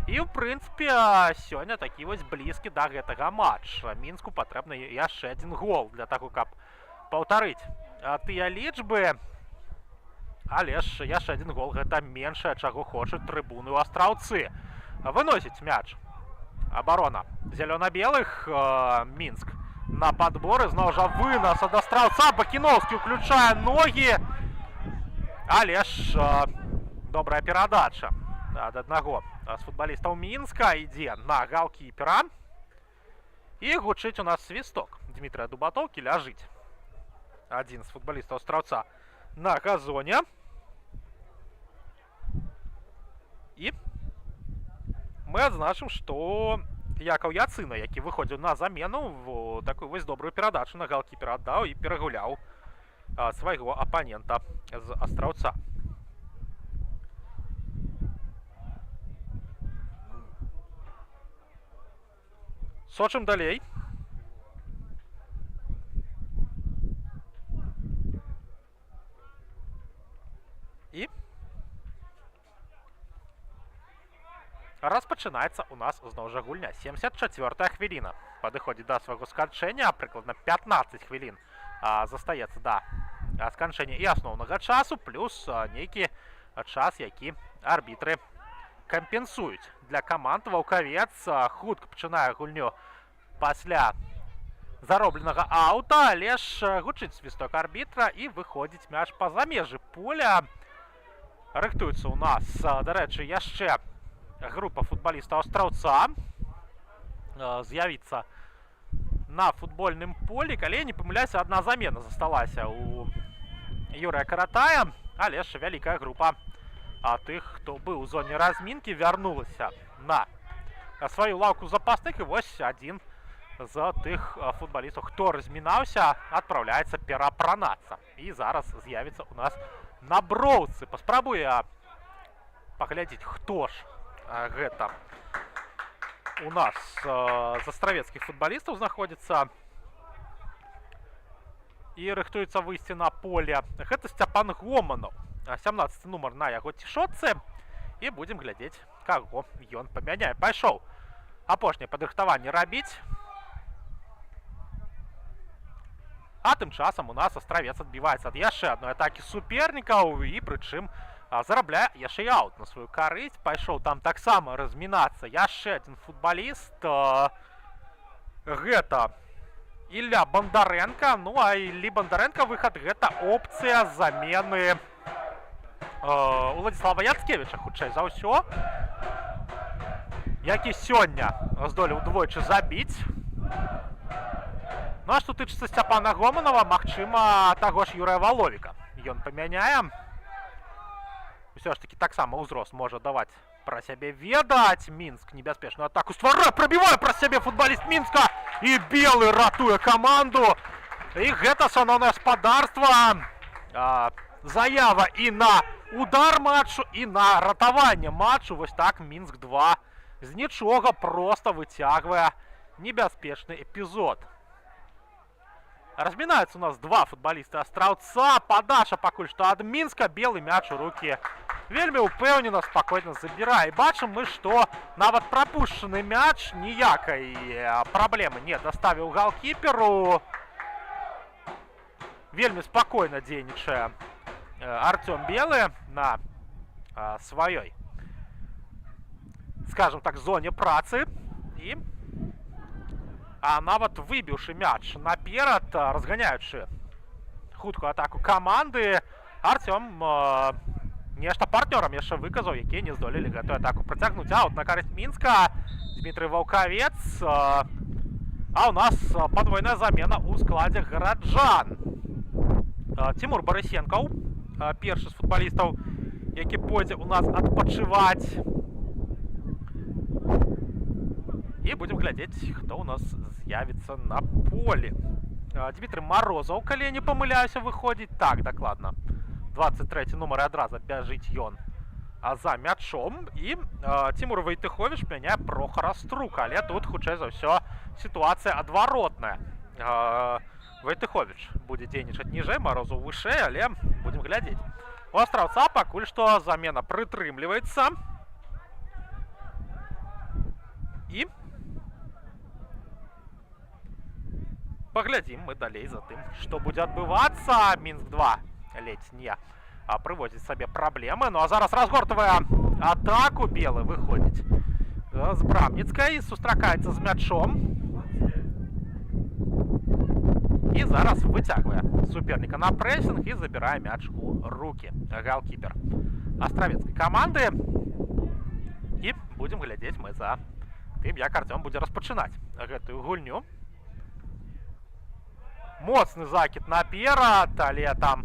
І, ў прынцыпе, сёння такі вось блізкі да гэтага матч. Мінску патрэбны яшчэ адзін гол для таго, каб паўтарыць тыя лічбы. Але ж яшчэ адзін гол гэта меншае, чаго хочуць трыбуны ў Астраўцы. Выносіць мяч абарона зялёна-белых. Мінск на падборы. Зноў жа вынас ад Астраўца. Бакіноўскі ўключае ногі. Але ж добрая перадача ад аднаго з футбалістаў Мінска ідзе на галкіпера. І гучыць у нас свісток Дмітрыя Дубатоўкі. Ляжыць адзін з футбалістаў Астраўца на газоне. І мы адзначым, што Якаў Яцына, які выходзіў на замену, в такую вось добрую перадачу на галкіпера аддаў і перагуляў свайго апанента з Астраўца. Сочым далей. І распачынаецца у нас зноў жа гульня. 74 хвіліна падыходзіць да свайго сканчэння, прыкладна 15 хвілін застаецца да сканчэння і асноўнага часу, плюс нейкі час, які арбітры кампенсуюць для каманд. Ваўкавец хутка пачынае гульню пасля заробленага аўта, але ж гучыць свісток арбітра, і выходзіць мяч па-за межы поля. Рыхтуецца у нас, дарэчы, яшчэ група футбалістаў Астраўца з'явіцца на футбольным полі. Калі я не памыляюся, адна замена засталася у Юрыя Каратая, але ж вялікая група тых, хто быў у зоне размінкі, вярнулася на сваю лаўку запасных, і вось адзін з тых футбалістаў, хто размінаўся, адпраўляецца перапранацца. І зараз з'явіцца у нас на броўцы. Паспрабуе паглядзець, хто ж гэта у нас з астравецкіх футбалістаў знаходзіцца і рыхтуецца выйсці на поле. Гэта Сцяпан Гоманаў. 17 нумар на яго цішотцы. І будзем глядзець, каго ён памяняе. Пайшоў апошняе падрыхтаванне рабіць. А тым часам у нас Астравец адбіваецца ад яшчэ адной атакі супернікаў і прычым зарабляе яшчэ і аут на сваю карысць. Пайшоў там таксама размінацца яшчэ адзін футбаліст. Гэта Ілля Бондаренко. Ну а Іллі Бондаренко выхад — гэта опцыя замены Уладзіслава Яцкевіча, хутчэй за ўсё, які сёння здолеў двойчы забіць. Ну а што тычыцца Сцяпана Гоманова, магчыма, таго ж Юрыя Валовіка ён памяняе. Усё ж такі таксама ўзрост можа даваць пра сябе ведаць. Мінск небяспечную атаку стварае, прабівае праз сябе футбаліст Мінска, і Белы ратуе каманду. І гэта, шаноўнае спадарства, заява і на удар матчу, і на ратаванне матчу. Вось так Мінск 2 з нічога проста выцягвае небяспечны эпізод. Размінаюцца у нас два футбалісты Астраўца. Падача пакуль што ад Мінска. Белы мяч у рукі вельмі ўпэўнена, спакойна забірае. І бачым мы, што нават прапушчаны мяч ніякай праблемы не даставіў галкіперу. Вельмі спакойна дзейнічае Артём Белы на сваёй, скажем так, зоне працы. І нават выбіўшы мяч наперад, разганяючы хуткую атаку каманды, Артём нешта партнёрам яшчэ выказаў, якія не здолелі гэтую атаку працягнуць. Аут на карысць Мінска. Дмітрый Ваўкавец. А у нас падвойная замена ў складзе гараджан. Тимур Барысенкаў, першы з футбалістаў, які пойдзе у нас адпачываць. І будзем глядзець, хто у нас з'явіцца на полі. Дмітрый Марозаў, калі я не памыляюся, выходзіць. Так, дакладна. 23 нумар, і адразу бяжыць ён за мячом. І Тимур Вайтыхович мяняе Прохара Струка. Але тут, хутчэй за ўсё, сітуацыя адваротная. Вайтыхович будзе дзейнічаць ніжэй, Марозаў вышэй, але будзем глядзець. У Астраўца пакуль што замена прытрымліваецца. І паглядзім мы далей за тым, што будзе адбывацца. Мінск 2 ледзь не прывозіць сабе праблемы. Ну а зараз разгортвае атаку. Белы выходзіць з Брамніцкай, сустракаецца з мячом. І зараз выцягвае суперніка на прэсінг і забірае мяч у рукі галкіпер астравецкай каманды. І будзем глядзець мы за тым, як Артём будзе распачынаць гэтую гульню. Моцны закід наперад, але там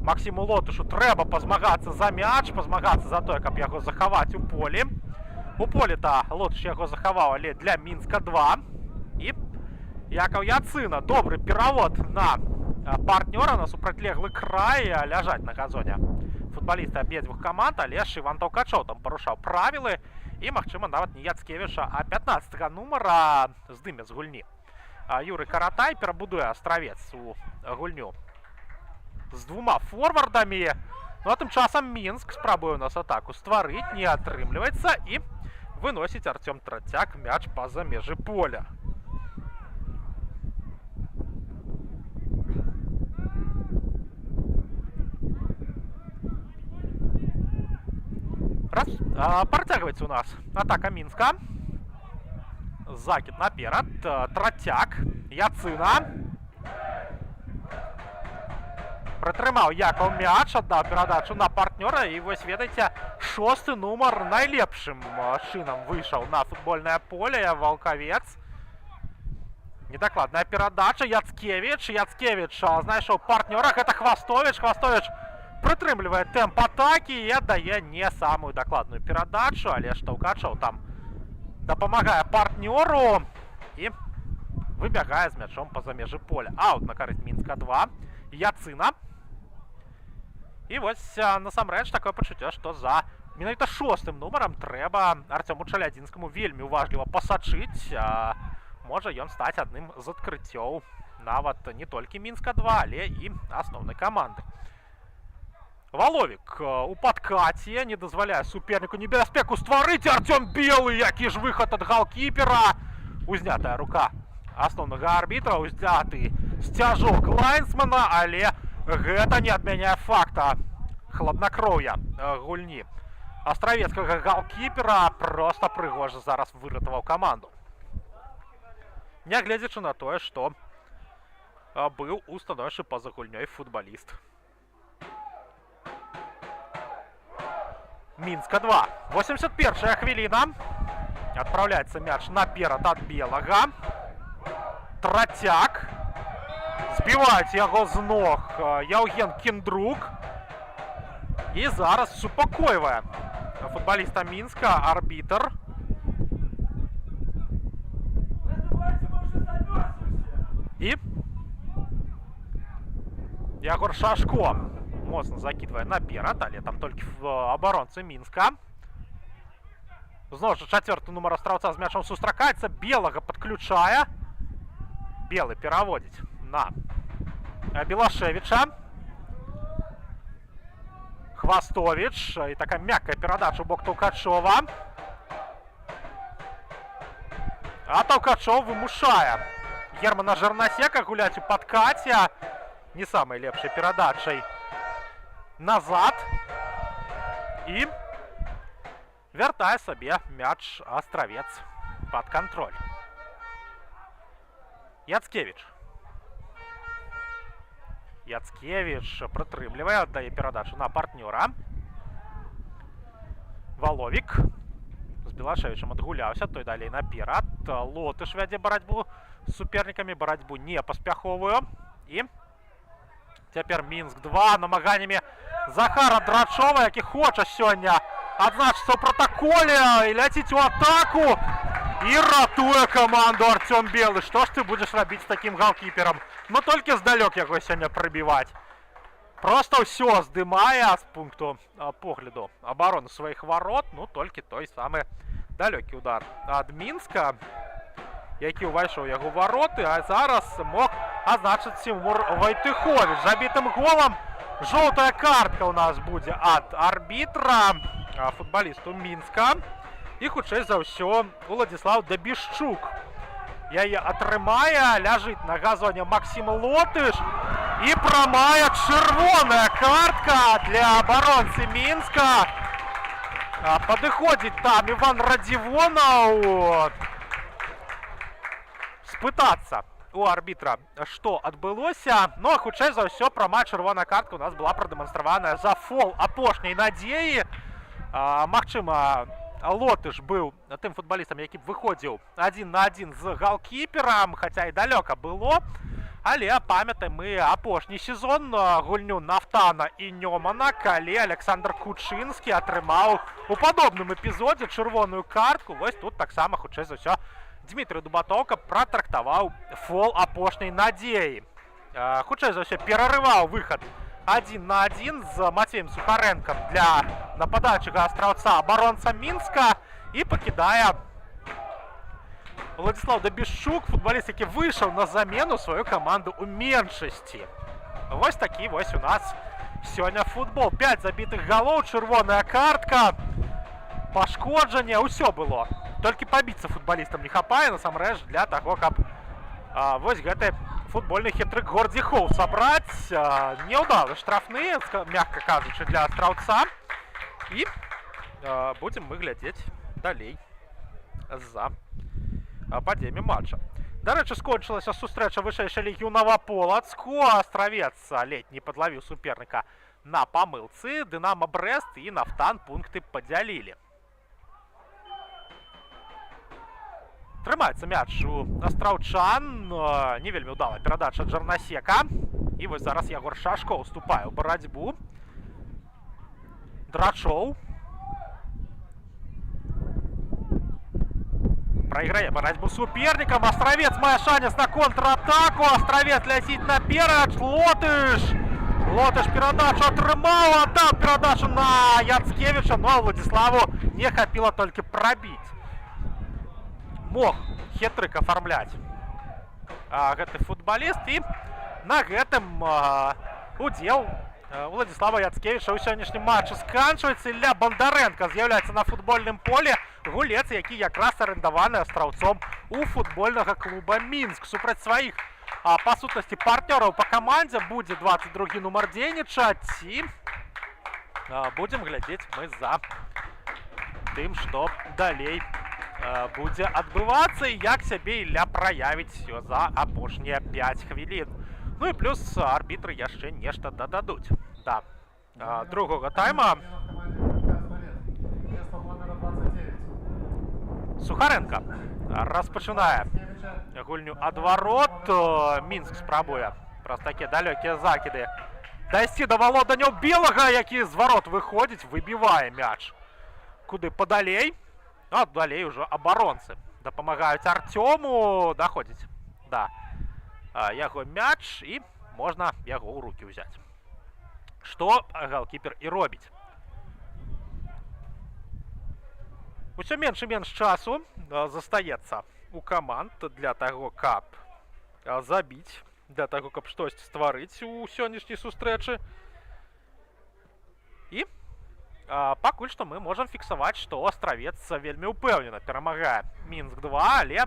Максіму Лотышу трэба пазмагацца за мяч, пазмагацца за тое, каб яго захаваць у полі. У полі-то Лотыш яго захаваў, але для Мінска 2. І Якаў Яцына. Добры перавод на партнёра на супрацьлеглы край. Ляжаць на газоне футбалісты абедзвюх каманд, але ж Іван Таўкачоў там парушаў правілы. І, магчыма, нават не Яцкевіча, а 15 нумара здыме з гульні. Юры Каратай. Перабудуе Астравец у гульню з двума форвардамі. Ну а тым часам Мінск спрабуе у нас атаку стварыць, не атрымліваецца, і выносіць Арцём Трацяк мяч па-за межы поля. Раз, працягваецца у нас атака Мінска. Закід наперад. Трацяк. Яцына. Прытрымаў Якаў мяч, аддаў перадачу на партнёра. І вось, ведаеце, шосты нумар найлепшым чынам выйшаў на футбольнае поле. Валкавец. Недакладная перадача. Яцкевіч. Яцкевіч знайшоў партнёра. Гэта Хвастовіч. Хвастовіч прытрымлівае тэмп атакі і аддае не самую дакладную перадачу, але ж Таўкачоў там дапамагае партнёру і выбягае з мячом па-за межы поля. Аут на карысць Мінска 2. Яцына. І вось насамрэч такое пачуццё, што за менавіта шостым нумарам трэба Арцёму Чалядзінскаму вельмі уважліва пасачыць. Можа ён стаць адным з адкрыццёў нават не толькі Мінска 2, але і асноўнай каманды. Валовік у падкаце не дазваляе суперніку небяспеку стварыць. Арцём Белы, які ж выхад ад галкіпера! Узнятая рука асноўнага арбітра, узняты сцяжок лайнсмана, але гэта не адмяняе факта хладнакроўя гульні астравецкага галкіпера. Проста прыгожа зараз выратаваў каманду, нягледзячы на тое, што быў у становішчы па-за гульнёй футбаліст Мінска 2. 81 хвіліна. Адпраўляецца мяч наперад ад Белага. Трацяк. Збіваюць яго з ног Яўген Кіндрук. І зараз супакойвае футбаліста Мінска арбітр. І Ягор Шашко моцна закідвае наперад, але там толькі абаронцы Мінска. Зноў жа чацвёрты нумар Астраўца з мячом сустракаецца, Белага падключае. Белы пераводзіць на Белашевіча. Хвастовіч. І такая мяккая перадача ў бок Таўкачова. А Таўкачоў вымушае Германа Жарнасека гуляць у падкаце. Не самай лепшай перадачай назад. І вяртае сабе мяч Астравец пад кантроль. Яцкевіч. Яцкевіч прытрымлівае, аддае перадачу на партнёра. Валовік з Белашевічам адгуляўся, той далей наперад. Лотыш вядзе барацьбу з супернікамі, барацьбу не паспяховую. І цяпер Мінск 2 намаганнямі Захара Драчова, які хоча сёння адзначыцца ў пратаколе, і ляціць у атаку. І ратуе каманду Арцём Белы. Што ж ты будзеш рабіць з такім галкіперам? Ну толькі здалёк яго сёння прабіваць. Проста ўсё здымае з пункту погляду абароны сваіх варот, ну толькі той самы далёкі удар ад Мінска, які ўвайшоў у яго вароты, а зараз мог адзначыць Цімур Вайтыховіч забітым голам. Жоўтая картка ў нас будзе ад арбітра футбалісту Мінска. І хутчэй за ўсё Уладзіслаў Дабішчук яе атрымае. Ляжыць на газоне Максім Лотыш. І прамая чырвоная картка для абаронцы Мінска. Падыходзіць там Іван Радзівонаў спытацца у арбітра, што адбылося. Ну а хутчэй за ўсё прамая чырвоная картка у нас была прадэманстраваная за фол апошняй надзеі. Магчыма, Лотыш быў тым футбалістам, які б выходзіў адзін на адзін з галкіперам, хаця і далёка было. Але памятаем мы апошні сезон, гульню Нафтана і Нёмана, калі Александр Кучынскі атрымаў у падобным эпізодзе чырвоную картку. Вось тут таксама хутчэй за ўсё Дмітрый Дубатоўка пратрактаваў фол апошняй надзеі. Хутчэй за ўсё перарываў выхад адзін на адзін з Мацвеем Сухарэнкам для нападаючага Астраўца абаронца Мінска. І пакідае Уладзіслаў Дабішчук, футбаліст, які выйшаў на замену, сваю каманду ў меншасці. Вось такі вось у нас сёння футбол. 5 забітых галоў, чырвоная картка, пашкоджанне, ўсё было. Толькі пабіцца футбалістам не хапае, насамрэч, для таго, каб вось гэты футбольны хет-трык Гордзі Хоў сабраць. Няўдалы штрафны, мякка кажучы, для Астраўца. І будзем мы глядзець далей за падзеямі матча. Дарэчы, скончылася сустрэча вышэйшай лігі ў Наваполацку. Астравец ледзь не падлавіў суперніка на памылцы. Дынама Брэст і Нафтан пункты падзялілі. Трымаецца мяч у астраўчан. Не вельмі ўдалая перадача Джарнасека. І вось зараз Ягор Шашко ўступае ў барацьбу. Драчоў. Прайграе барацьбу супернікам. Астравец мае шанец на контратаку. Астравец ляціць наперад. Лотыш. Лотыш перадачу атрымаў. Аддаў перадачу на Яцкевіча. Ну а Уладзіславу не хапіла толькі прабіць. Мог хет-трык афармляць гэты футбаліст. І на гэтым удзел Уладзіслава Яцкевіча ў сённяшнім матчы сканчваецца. Ілля Бондаренко з'яўляецца на футбольным поле. Гулец, які якраз арэндаваны Астраўцом у футбольнага клуба Мінск. Супраць сваіх, па сутнасці, партнёраў па камандзе будзе 22 нумар дзейнічаць. І будзем глядзець мы за тым, што далей будзе адбывацца і як сябе Ілля праявіць за апошнія 5 хвілін. Ну і плюс арбітры яшчэ нешта дададуць да другога тайма. Замена в команде ФК «Островец». Вместо номера 29. Сухаренко распачынае Яцкевича. Гульню ад варот. Мінск спрабуе праз такія далёкія закіды дайсці да Валоданняў Белага, які з варот выходзіць, выбівае мяч куды падалей. Ну, а далей ужо абаронцы дапамагаюць Арцёму, даходзіць да яго мяч, і можна яго ў рукі ўзяць. Што галкіпер і робіць. Усё менш і менш часу застаецца у каманд для таго, каб забіць, для таго, каб штосьці стварыць у сённяшняй сустрэчы. І пакуль што мы можам фіксаваць, што Астравец вельмі ўпэўнена перамагае Мінск 2, але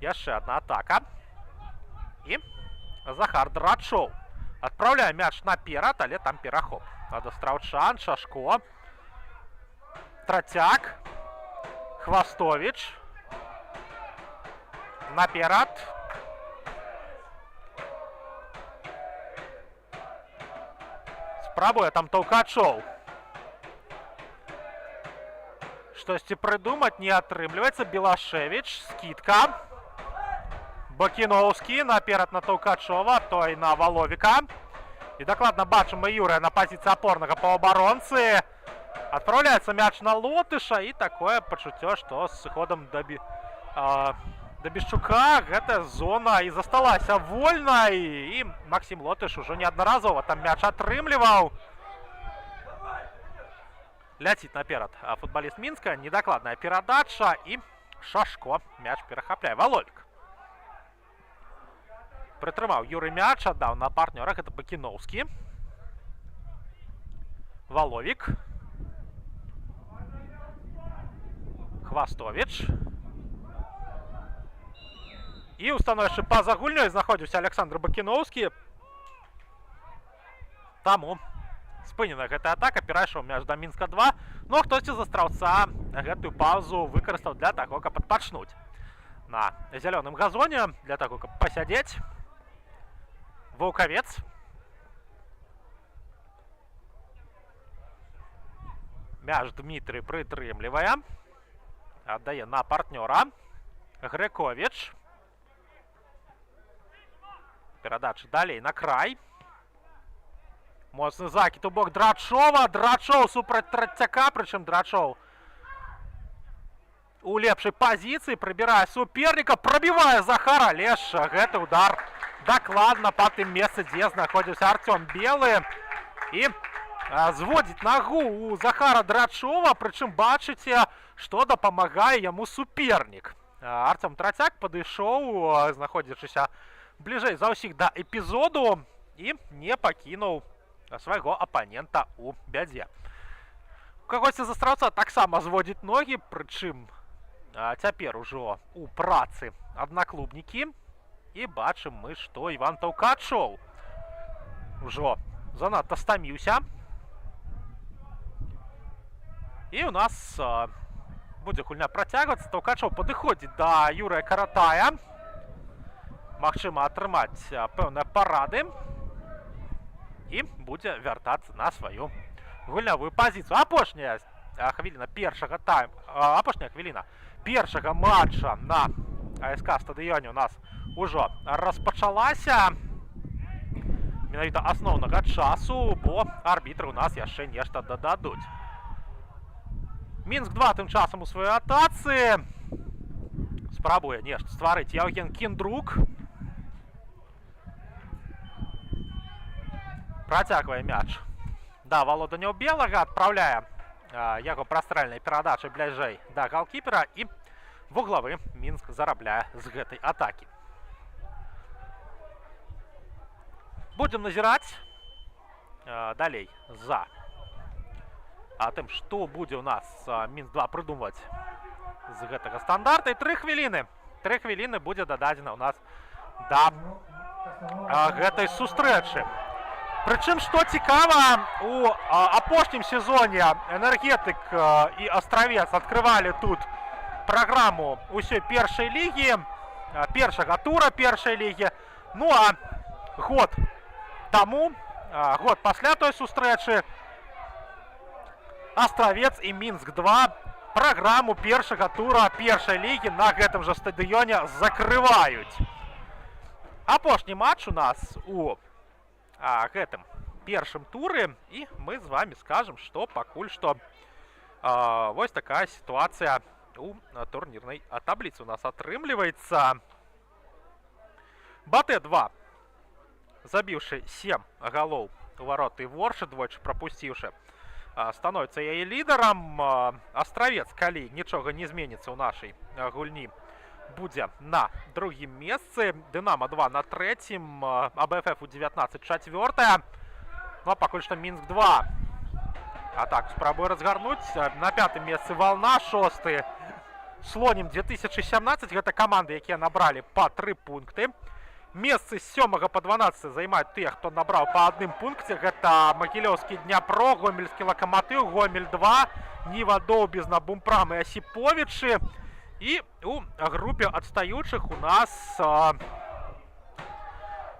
яшчэ адна атака. І Захар Драчоў адпраўляе мяч наперад, але там перахоп ад астраўчан. Шашко. Трацяк. Хвастович. Наперад. Спрабуе там Таўкачоў штосьці прыдумаць, не атрымліваецца. Белашевіч, скідка. Бакіноўскі наперад на Таўкачова, той на Валовіка. І дакладна бачым мы Юрыя на пазіцыі апорнага паўабаронцы. Адпраўляецца мяч на Лотыша, і такое пачуццё, што з сыходам Дабішчука гэтая зона і засталася вольнай, і Максім Лотыш ужо неаднаразова там мяч атрымліваў. Ляціць наперад футбаліст Мінска, недакладная перадача, і Шашко мяч перахапляе. Валовік. Прытрымаў Юры мяч, аддаў на партнёра, гэта Бакіноўскі. Валовік. Хвастовіч. І ў становішчы па-за гульнёй знаходзіўся Александр Бакіноўскі. Таму спынена гэтая атака, перайшоў мяч да Мінска 2. Ну, а хтосьці з Астраўца гэтую паўзу выкарыстаў для таго, каб адпачнуць на зялёным газоне, для таго, каб пасядзець. Ваўкавец. Мяч Дмітрый прытрымлівае. Аддае на партнёра. Грэковіч. Перадача далей на край. Моцны закід у бок Драчова. Драчоў супраць Трацяка, прычым Драчоў у лепшай пазіцыі, прыбірае суперніка, прабівае Захар, але ж гэты удар дакладна па тым месцы, дзе знаходзіўся Арцём Белы. І зводзіць нагу у Захара Драчова, прычым, бачыце, што дапамагае яму супернік. Арцём Трацяк падышоў, знаходзячыся бліжэй за ўсіх да эпізоду, і не пакінуў свайго апанента ў бядзе. Кагосьці з Астраўца таксама зводзіць ногі, прычым цяпер ужо у працы аднаклубнікі. І бачым мы, што Іван Таўкачоў ужо занадта стаміўся. І у нас будзе гульня працягвацца. Таўкачоў падыходзіць да Юрыя Каратая. Магчыма, атрымаць пэўныя парады. І будзе вяртацца на сваю гульнявую пазіцыю. Апошняя хвіліна першага тайм, апошняя хвіліна першага матча на АСК стадыёне у нас ужо распачалася. Менавіта асноўнага часу, бо арбітры у нас яшчэ нешта дададуць. Мінск 2 тым часам у сваёй атацы. Спрабуе нешта стварыць Яўген Кіндрук. Працягвае мяч да Валоданя Белага, адпраўляе яго прастрэльнай перадачай бліжэй да галкіпера, і вуглавы Мінск зарабляе з гэтай атакі. Будзем назіраць далей за тым, што будзе ў нас Мінск 2 прыдумваць з гэтага стандарта. І 3 хвіліны. 3 хвіліны будзе дададзена ў нас да гэтай сустрэчы. Прычым, што цікава, у апошнім сезоне Энергетык і Астравец адкрывалі тут праграму ўсёй першай лігі, першага тура першай лігі. Ну а год таму, год пасля той сустрэчы, Астравец і Мінск 2 праграму першага тура першай лігі на гэтым жа стадыёне закрываюць. Апошні матч у нас у гэтым першым туры, і мы з вами скажам, што пакуль што вось такая сітуацыя у турнірнай табліцы у нас атрымліваецца. Батэ 2, забіўшы 7 галоў у вароты Воршы, двойчы прапусціўшы, становіцца яе лідарам. Астравец, калі нічога не зменіцца ў нашай гульні, будзе на другім месцы. Дынама 2 на трэцім, АБФФ у 19 чацвёртая. Ну а пакуль што Мінск 2 атаку спрабуе разгарнуць. На пятым месцы Волна, шосты Слонім 2017. Гэта каманды, якія набралі па 3 пункты. Месцы з 7 по 12 займаюць тыя, хто набраў па адным пункце. Гэта Магілёўскі Дняпро, Гомельскі Лакаматыў, Гомель 2, Ніва Доўбізна, Бумпрам і Асіповічы. І у групе адстаючых у нас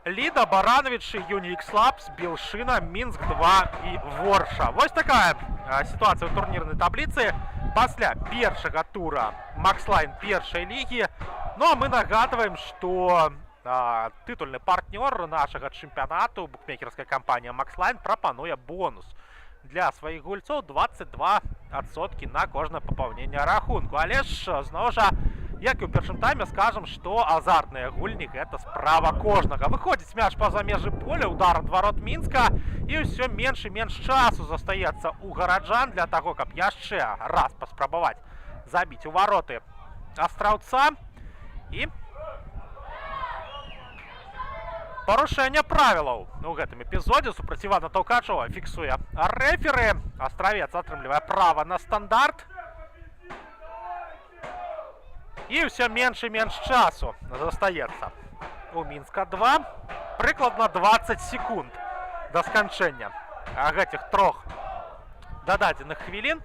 Ліда, Баранавічы, Юнікс Лабс, Белшына, Мінск 2 і Ворша. Вось такая сітуацыя ў турнірнай табліцы пасля першага тура Макслайн першай лігі. Ну а мы нагадваем, што тытульны партнёр нашага чэмпіянату, букмекерская кампанія Макслайн, прапануе бонус для сваіх гульцоў 22% на кожнае папаўненне рахунку. Але ж зноў жа, як і ў першым тайме, скажам, што азартныя гульні — гэта справа кожнага. Выходзіць мяч па-за межы поля, удар ад варот Мінска, і ўсё менш і менш часу застаецца у гараджан для таго, каб яшчэ раз паспрабаваць забіць у вароты Астраўца. І парушэнне правілаў у гэтым эпізодзе супраць Івана Таўкачова фіксуе рэферы. Астравец атрымлівае права на стандарт. І ўсё менш і менш часу застаецца у Мінска 2. Прыкладна 20 секунд да сканчэння гэтых трох дададзеных хвілін.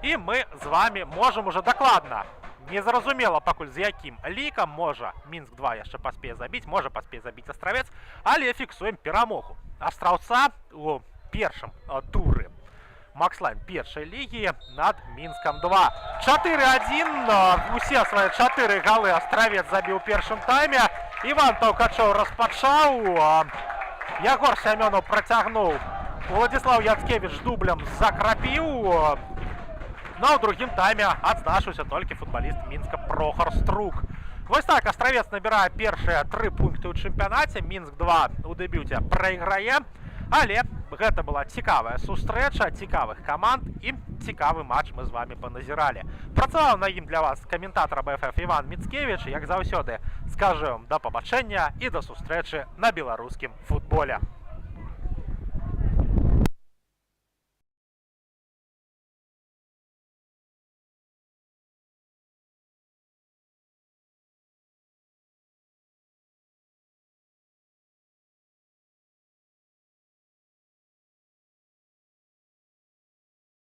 І мы з вами можам уже дакладна, незразумела пакуль, з якім лікам, можа, Мінск 2 яшчэ паспее забіць, можа, паспее забіць Астравец, але фіксуем перамогу Астраўца у першым туры Макслайн першай лігі над Мінскам 2. 4-1. Усе свае 4 галы Астравец забіў у першым тайме. Іван Таўкачоў распачаў. Ягор Сямёнаў працягнуў. Уладзіслаў Яцкевіч дублем закрапіў. Ну а ў другім тайме адзначыўся толькі футбаліст Мінска Прохар Струк. Вось так Астравец набірае першыя 3 пункты ў чэмпіянаце. Мінск 2 у дэбюце прайграе, але Гэта была цікавая сустрэча цікавых каманд, і цікавы матч мы з вами паназіралі. Працаваў на ім для вас каментатар БФФ Іван Міцкевіч. Як заўсёды, скажу вам да пабачэння і да сустрэчы на беларускім футболе.